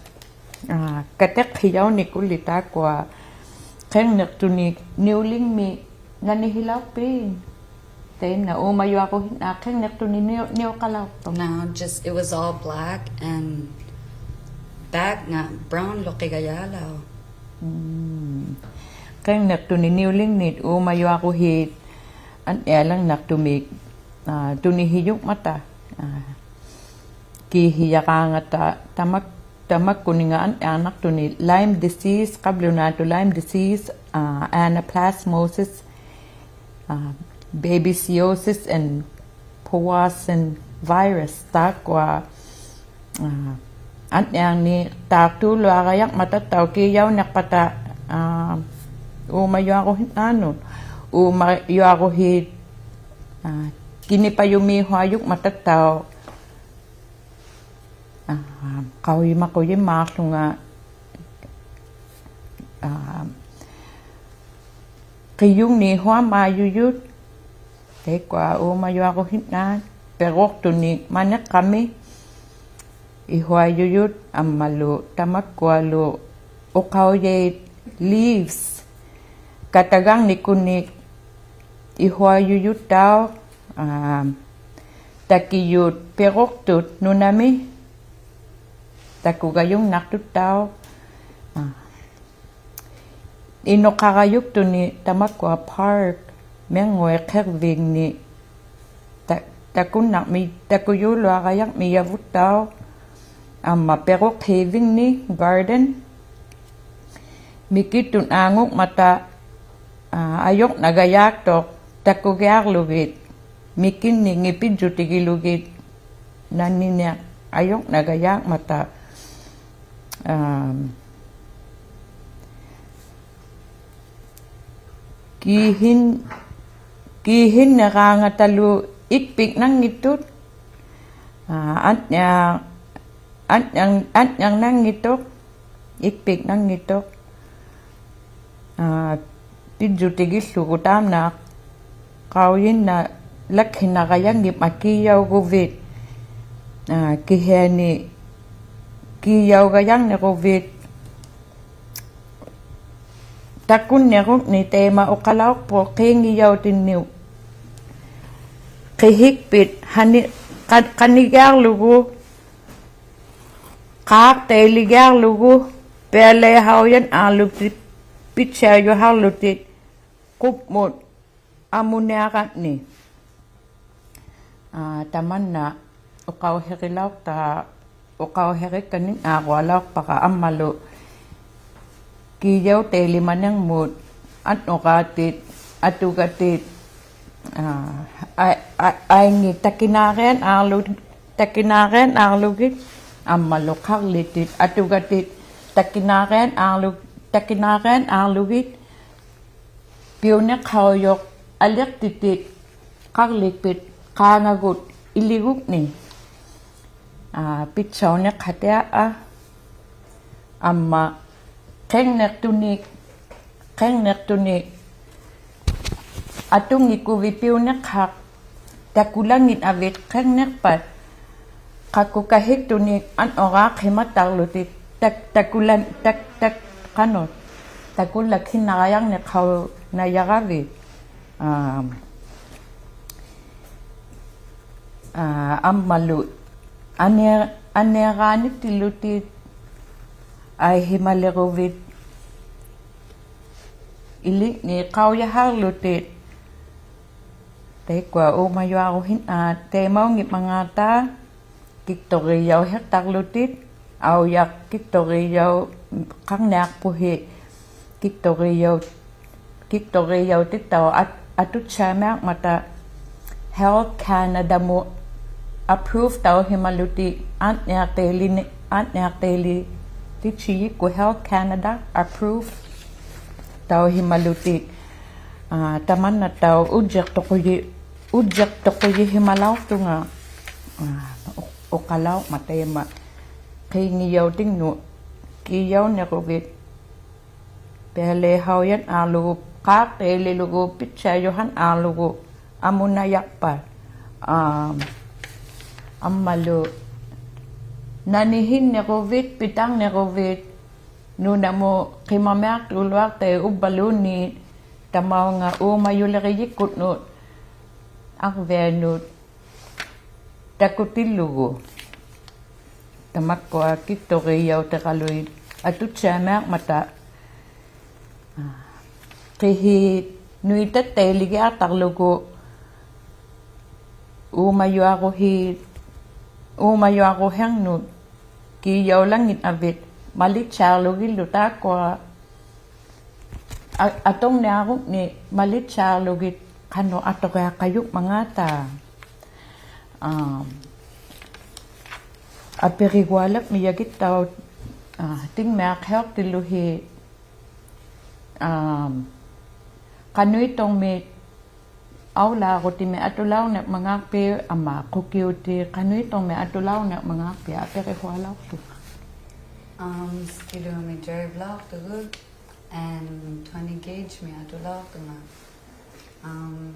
ᐊ, ᑲᑎᖅᓯᔭᐅᓂᑯᓪᓕ ᑖᒃᑯᐊ ᕿᕐᓂᖅᑐᓂᒃ ᓂᐅᓕᖕᒥᒃ ᓇᓂᓯᓚᐅᖅᐱᑦ? ᑕᐃᓐᓇ ᐆᒪᔪᐊᕈᓯᓐᓈ ᕿᕐᓂᖅᑐᓂᒃ ᓂᐅ-, ᓂᐅᖃᓚᐅᖅᑐᖅ? No, just it was all black and back-ᖓ brown-ᓗᕿᒐᔮᓚᐅᖅ. Mm. ᕿᕐᓂᖅᑐᓂᒃ ᓂᐅᓕᖕᓂᒃ ᐆᒪᔪᐊᕈᓯᑦ ᐊᓐᓂᐊᓕᕐᓇᖅᑐᒥᒃ, ᐊ, ᑐᓂᓯᔪᖕᒪᑕ, ᐊ, ᑭᓯᔭᕌᖓᑕ ᑕᒪᒃ-, ᑕᒪᒃᑯᓂᖓ ᐊᓐᓂᐊᕐᓇᖅᑐᓂᒃ Lyme disease, ᖃᑉᓗᓈᑐᑦ Lyme disease, ᐊ, anaplasmosis, ᐊ, babesiosis and Powassan virus ᑖᒃᑯᐊ, ᐊ, ᐊᓐᓂᐊᕐᓂᖅᑖᖅᑐᓗᐊᕋᔭᕐᒪᑕᑦᑕᐅᖅ ᑭᔭᐅᓂᖅᐸᑕ, ᐊ, ᐆᒪᔪᐊᕈᓯᓐᓈᓄᑦ, ᐆᒪᔪᐊᕈᓯᑦ, ᐊ, ᑭᓂᐸᔪᒦᓱᐊᔪᖕᒪᑕᑦᑕᐅᖅ, ᐊ, ᖃᐅᔨᒪᖁᔨᒻᒫᖅᖢᖓ, ᐊ, ᕿᔪᖕᓃᓱᐊᒻᒫᔪᔪᑦ, Taikkua uumajuaruhinnaat piruqtunik maniqqami ihuajujut ammalu tamakkualu uqaujait leaves katagarnikunik ihuajujuttauq, aa, takijut piruqtut nunami takugajungnaqtuttauq, aa, inuqarajuktuni tamakkua park, mirnguit qirvingni ta-, takunnarmi, takujuluarajarmijavuttauq, amma piruqhiivingni garden, mikitunnaangungmata, aa, ajurnagajaaktuq takugiarlugit, mikinningit pijjutigilugit, naniniq ajurnagajaarmata, aa, kiihin-, kiihinniraangatalu ikpiknanngittut, aa, anniar-, anniar-, anniarnanngittuq, ikpiknanngittuq, aa, pijjutigillugu taamna qaujinnalakhinnarajanngimmat kiijauguvit, aa, kihiani kiijaugajarniruvit takunnirungni taima uqalauqpuq qiinngijautinni qihikpit qani-, qa-, qanigiarlugu, qaaqtailigiarlugu, pialaihaujanaarlutit, pitsiajuharlutit, qupmut amuniarangni. Aa, tamanna uqauhirilauqta-, uqauhirikkaningnaarualauqpara ammalu kiijautailimanirmut annuraatit, atugatit, aa, a-, a-, aingit takinaarianaarlu-, takinaarianaarlugit, ammalu qarlitit, atugatit, takinaarianaarlu-, takinaarianaarlugit, piuniqhaujuq aliqtitit qarlikpit qaangagut iligugni, aa, pitsauniqhatiaa, amma qirniqtunik, qirniqtunik atunngikuvit piuniqhaq takulannginavit qirniqpat, qaqqukahiktunik annuraaqhimattarlutit tak-, takulan-, tak-, tak-, qanuq, takulakhinnarajarniqhaunajaravit. Aa, aa, ammalu anni-, anniaraanittilutit aihimaliruvit iligni qaujaharlutit. Taikkua uumajuaruhinnaat, aa, taimaunngimmangaata, kikturiijauhiqtarlutit, aujaq kikturiijauqarniaqpuhi, kikturiijau-, kikturiijautittauq at-, atutsaamiarmata Health Canada-mut approve-tauhimalutit anniaqtailini-, anniaqtailitittijikkut Health Canada approve-tauhimalutit. Aa, tamannattauq ujjiqtuquji-, ujjiqtuqujihimalauqtunga, aa, u-, uqalauqmat taima qiinngijautingnut kiijauniruvit pialaihaujanaarlugu, qaaqtaililugu, pitsiajuhanaarlugu amunajaqpat. Aa, ammalu nanihinniruvit, pitarniruvit, nunamut qimamiaqtuuluaqtait uvvaluunniit, tamaunga uumajulirijikkunnut arvianut takutillugu. Tamakkua kikturiijautiraluit atutsaamiarmata, aa, qihiit nuitattailigiaqtarlugu uumajuaruhiit, uumajuaruhirnut kiijaulannginavit malittiarlugillu taakkua a-, aturniarungni malittiarlugit qanuq aturiaqajungmangaata. Aa, apirigualirmijagittauq, aa, tingmiaqhiuqtilluhi, aa, qanuiturmit aulaarutimi atulaurnirmangaaqpit amma qukiutit qanuiturmit atulaurnirmangaaqpit apirihualauqtunga. Um, Skidoo-mi drive-lauqtugut and twenty gauge-mi atulauqtunga. Um,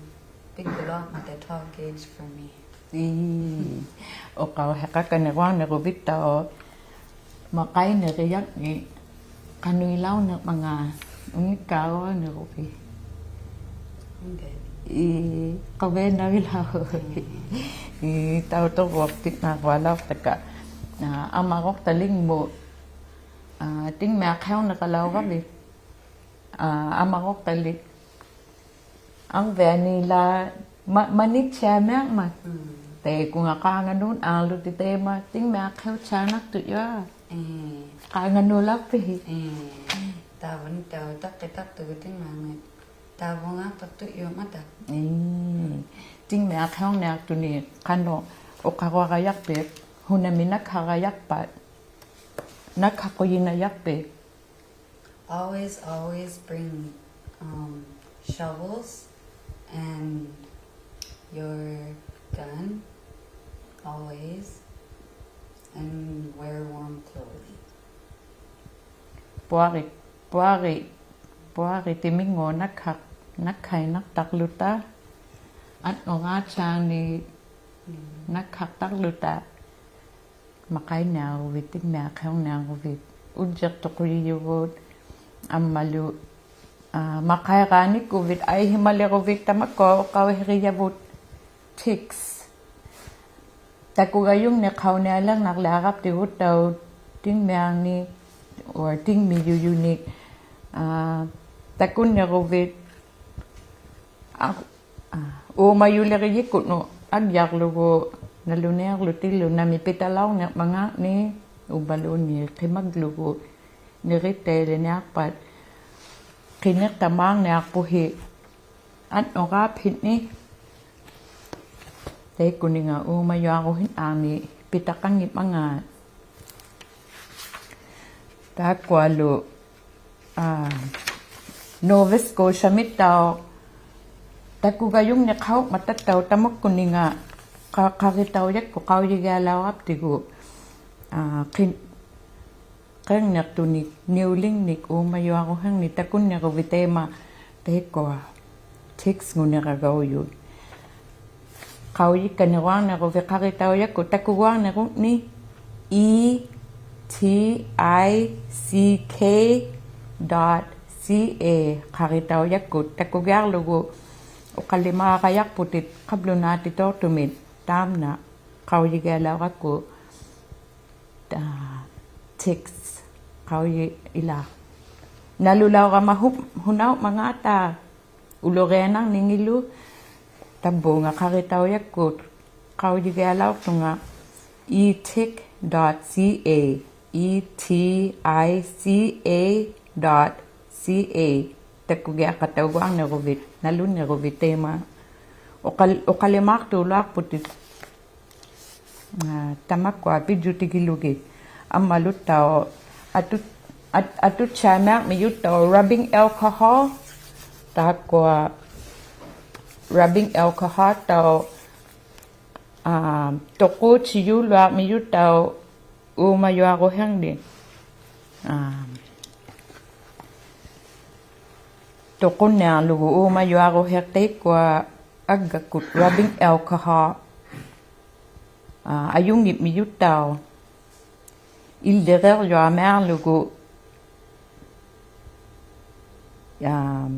ᐱᒃᑯᓗᐊᕐᒪᑕ twelve gauge for me. ᐄ, ᐅᖃᐅᓯᖃᒃᑲᓐᓂᕈᐊᕐᓂᕈᕕᑦᑕᐅᖅ ᒪᖃᐃᓂᕆᔭᖏᑦ ᖃᓄᐃᓚᐅᕐᓂᕐᒪᖔᑦ ᐅᓂᒃᑳᕈᐊᕐᓂᕈᕕᑦ. Okay. ᐄ, ᖁᕕᐊᓇᕆᓚᐅᕈᕕᑦ. Mm. ᐄ, ᑕᐅᑐᕈᐊᖅᑎᓐᓇ ᕈᐊᓚᐅᖅᑕᒃᑲ. ᐋ, ᐊᒪᕈᖅᑕᓕᖕᒧᑦ. ᐋ, ᑎᖕᒥᐊᖅᓯᐅᕐᓂᖃᓚᐅᕋᕕᑦ. ᐋ, ᐊᒪᕈᖅᑕᓕᒃ. ᐊᕐᕕᐊᓂᓛᒃ ᒪ-, ᒪᓂᑦᓯᐊᒥᐊᕐᒪᑦ. Mm. ᑕᐃᑯᖓ ᖄᖓᓅᓐᓈᕐᓗᑎᑦ ᑕᐃᒪ ᑎᖕᒥᐊᖅᓯᐅᑦᓴᓇᖅᑐᔪᐊ. ᐄ. ᖄᖓᓅᓚᐅᖅᐱᓯ. ᐄ. ᑕᕝᕙᓂ ᑕᐅ ᑕᖅᑭᑕᖅᑐᒍᑦ ᑎᖕᒥᐊᖏᑦ. ᑕᕝᕗᖓᖅᑕᖅᑐᔪᒪᑕ. ᐄ. ᑎᖕᒥᐊᖅᓯᐅᕐᓂᐊᖅᑐᓂ ᖃᓄᖅ ᐅᖃᕈᐊᕋᔭᖅᐱᑦ, ᓱᓇᒥ ᓇᒃᓴᕋᔭᖅᐸᑦ, ᓇᒃᓴᖁᔨᓇᔭᖅᐱᑦ. Always, always bring, um, shovels and your gun, always, and wear warm clothing. ᐳᐊᕆ, ᐳᐊᕆ, ᐳᐊᕆᑎᒥᙳᐊᑦ ᓇᒃᓴᖅ-, ᓇᒃᓴᐃᓐᓇᖅᑕᕐᓗᑕ, ᐊᓐᓄᕌᒃᓴᓂᒃ Mm. ᓇᒃᓴᖅᑕᕐᓗᑕ. ᒪᖃᐃᓂᐊᕈᕕᑦ, ᑎᖕᒥᐊᖅᓯᐅᕐᓂᐊᕈᕕᑦ, ᐅᔾᔨᖅᑐᖁᔨᔪᒍᑦ, ᐊᒻᒪᓗ, ᐋ, ᒪᖃᐃᕌᓂᒃᑯᕕᑦ, ᐊᐃᓯᒪᓕᕈᕕᑦ ᑕᒪᒃᑯᐊ ᐅᖃᐅᓯᕆᔭᕗᑦ ticks. ᑕᑯᒐᔪᖕᓂᖅᓴᐅᓂᐊᓕᕐᓇᓪᓕᐊᕋᑉᑎᒍᑦᑕᐅᖅ ᑎᖕᒥᐊᖏᑦ, or ᑎᖕᒥᔪᔪᓂᒃ, ᐋ, ᑕᑯᓐᓂᕈᕕᑦ, ᐋ, ᐋ, ᐆᒪᔪᓕᕆᔨᒃᑯᓄᑦ ᐊᒡᔭᕐᓗᒍ ᓇᓗᓇᐃᕐᓗᑎᓪᓗ ᓇᒥ ᐱᑕᓚᐅᕐᓂᕐᒪᖔᕐᓂᒃ, ᐅᕝᕙᓘᓐᓃᑦ ᕿᒪᒡᓗᒍ ᓂᕆᑦᑕᐃᓕᓂᐊᖅᐸᑦ, ᕿᓂᖅᑕᒫᕐᓂᐊᖅᐳᓯ ᐊᓐᓄᕌᑉᓯᓐᓂᒃ. ᑕᐃᒃᑯᓂᖓ ᐆᒪᔪᐊᕈᓯᓐᓈᓂᒃ ᐱᑕᖃᙱᒻᒪᖔᑦ. ᑖᒃᑯᐊᓗ, ᐋ, Nova Scotia-ᒥᑦᑕᐅᖅ ᑕᑯᒐᔪᖕᓂᖅᓴᐅᖕᒪᑕᑦᑕᐅᖅ ᑕᒪᒃᑯᓂᖓ ᖃ-, ᖃᕆᑕᐅᔭᒃᑯᑦ ᖃᐅᔨᒋᐊᓚᐅᕋᑉᑎᒍ, ᐋ, ᕿᓐ-, ᕿᕐᓂᖅᑐᓂᒃ, ᓂᐅᓕᖕᓂᒃ, ᐆᒪᔪᐊᕈᓯᖕᓂᒃ ᑕᑯᓐᓂᕈᕕᑦ ᑕᐃᒪ ᑕᐃᒃᑯᐊ ticks-ᖑᓂᕋᒐᐅᔪᑦ. ᖃᐅᔨᒃᑲᓐᓂᕈᐊᕐᓂᕈᕕᑦ ᖃᕆᑕᐅᔭᒃᑯᑦ ᑕᑯᒍᐊᕐᓂᕈᖕᓂᒃ E T I C K dot C A ᖃᕆᑕᐅᔭᒃᑯᑦ ᑕᑯᒋᐊᕐᓗᒍ ᐅᖃᓕᒫᕋᔭᖅᐳᑎᑦ ᖃᑉᓗᓈᑎᑐᖅᑐᒥᑦ ᑖᒻᓇ ᖃᐅᔨᒋᐊᓚᐅᕋᒃᑯ ᑕ-, ticks ᖃᐅᔨ ᐃᓛ. ᓇᓗᓚᐅᕋᒪ ᓱ-, ᓱᓇᐅᖕᒪᖔᑕ ᐅᓗᕆᐊᓇᕐᓂᖏᓪᓗ ᑕᕝᕘᖓ ᖃᕆᑕᐅᔭᒃᑯᑦ ᖃᐅᔨᒋᐊᓚᐅᖅᑐᖓ E T I C dot C A, E T I C A dot C A. ᑕᑯᒋᐊᖃᑕᐅᒍᐊᕐᓂᕈᕕᑦ, ᓇᓗᓂᕈᕕᑦ ᑕᐃᒪ ᐅᖃᓪ-, ᐅᖃᓕᒫᖅᑑᓗᐊᖅᐳᑎᑦ. ᐋ, ᑕᒪᒃᑯᐊ ᐱᔾᔪᑎᒋᓗᒋᑦ. ᐊᒻᒪᓗᑦᑕᐅᖅ ᐊᑐ-, ᐊᑦ-, ᐊᑐᑦᓴᒥᐊᕐᒥᔪᑦᑕᐅᖅ rubbing alcohol. ᑖᒃᑯᐊ rubbing alcohol-ᑕᐅᖅ, ᐋ, ᑐᖁᑦᓯᔫᓗᐊᕐᒥᔪᑦᑕᐅᖅ ᐆᒪᔪᐊᕈᓯᖕᓂᒃ. ᐋ, ᑐᖁᓐᓂᐊᕐᓗᒍ ᐆᒪᔪᐊᕈᓯᖅ ᑕᐃᒃᑯᐊ ᐊᒡᒐᒃᑯᑦ rubbing alcohol, ᐋ, ᐊᔪᙱᒻᒥᔪᑦᑕᐅᖅ. ᐃᓪᓕᕆᐊᕐᔪᐊᒥᐊᕐᓗᒍ, ᐋ,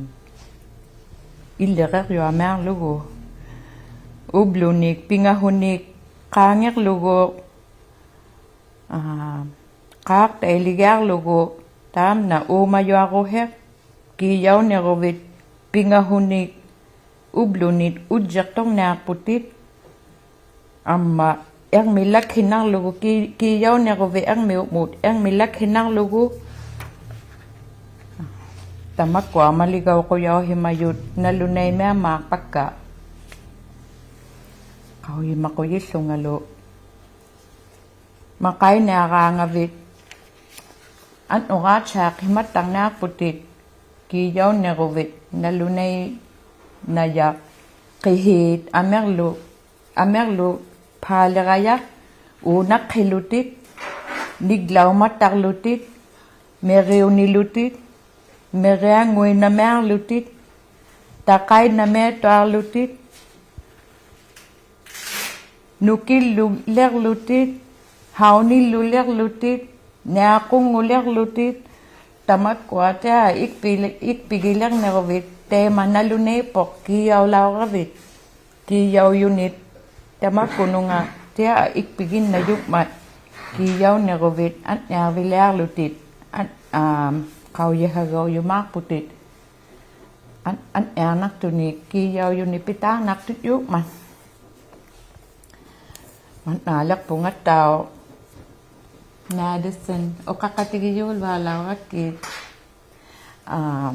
ᐃᓪᓕᕆᐊᕐᔪᐊᒥᐊᕐᓗᒍ. ᐅᑉᓗᓂᒃ, ᐱᖓᓱᓂᒃ, ᖄᖏᕐᓗᒍ, ᐋ, ᖄᖅᑕᐃᓕᒋᐊᕐᓗᒍ, ᑖᒻᓇ ᐆᒪᔪᐊᕈᓯᖅ, ᑮᔭᐅᓂᕈᕕᑦ, ᐱᖓᓱᓂᒃ, ᐅᑉᓗᓂᒃ ᐅᔾᔨᖅᑐᕐᓂᐊᖅᐳᑎᑦ, ᐊᒻᒪ ᐃᕐᒥᓚᒃᓯᓐᓇᕐᓗᒍ ᑮ-, ᑮᔭᐅᓂᕈᕕᑦ ᐃᕐᒥᐅᒻᒧᑦ ᐃᕐᒥᓚᒃᓯᓐᓇᕐᓗᒍ. ᑕᒪᒃᑯᐊ ᒪᓕᒐᐅᖁᔭᐅᓯᒪᔪᑦ ᓇᓗᓇᐃᒥᐊᒻᒫᖅᐸᒃᑲ. ᖃᐅᔨᒪᖁᔨᓪᓗᖓᓗ. ᒪᖃᐃᓂᐊᕌᖓᕕᑦ, ᐊᓐᓄᕌᒃᓴᖅ ᕿᒪᑦᑕᕐᓂᐊᖅᐳᑎᑦ, ᑮᔭᐅᓂᕈᕕᑦ ᓇᓗᓇᐃᓇᔭᖅ, ᕿᓰᑦ ᐊᒥᕐᓗ, ᐊᒥᕐᓗ ᐹᓕᕋᔭᖅ, ᐆᓇᖅᓯᓗᑎᑦ, ᓂᒡᓚᐅᒪᑦᑕᕐᓗᑎᑦ, ᒥᕆᐅᓂᓗᑎᑦ, ᒥᕆᐊᙳᐃᓇᒥᐊᕐᓗᑎᑦ, ᑕᖃᐃᓐᓇᒥᐊᑐᐊᕐᓗᑎᑦ, ᓄᑭᓪᓗᓕᕐᓗᑎᑦ, ᓴᐅᓂᓪᓗᓕᕐᓗᑎᑦ, ᓂᐊᖁᙳᓕᕐᓗᑎᑦ, ᑕᒪᒃᑯᐊ ᑎᐊ ᐃᒃᐱ-, ᐃᒃᐱᒋᓕᕐᓂᕈᕕᑦ ᑕᐃᒪ ᓇᓗᓇᐃᑉᐳᖅ ᑮᔭᐅᓚᐅᕋᕕᑦ. ᑮᔭᐅᔪᓂᑦ ᑕᒪᒃᑯᓄᖓ ᑎᐊ ᐃᒃᐱᒋᓐᓇᔪᖕᒪᑦ ᑮᔭᐅᓂᕈᕕᑦ ᐊᓐᓂᐊᕐᕕᓕᐊᕐᓗᑎᑦ ᐊᓐ-, ᐋᒻ, ᖃᐅᔨᓴᒐᐅᔪᒫᖅᐳᑎᑦ. ᐊᓐ-, ᐊᓐᓂᐊᕐᓇᖅᑐᓂᒃ ᑮᔭᐅᔪᓂᒃ ᐱᑖᕐᓇᖅᑐᔫᖕᒪᑦ. ᒪᑦᓈᓕᖅᐳᖓᑦᑕᐅᖅ Madison, ᐅᖃᖃᑎᒋᔫᓗᐊᓚᐅᕋᒃᑭᑦ. ᐋ,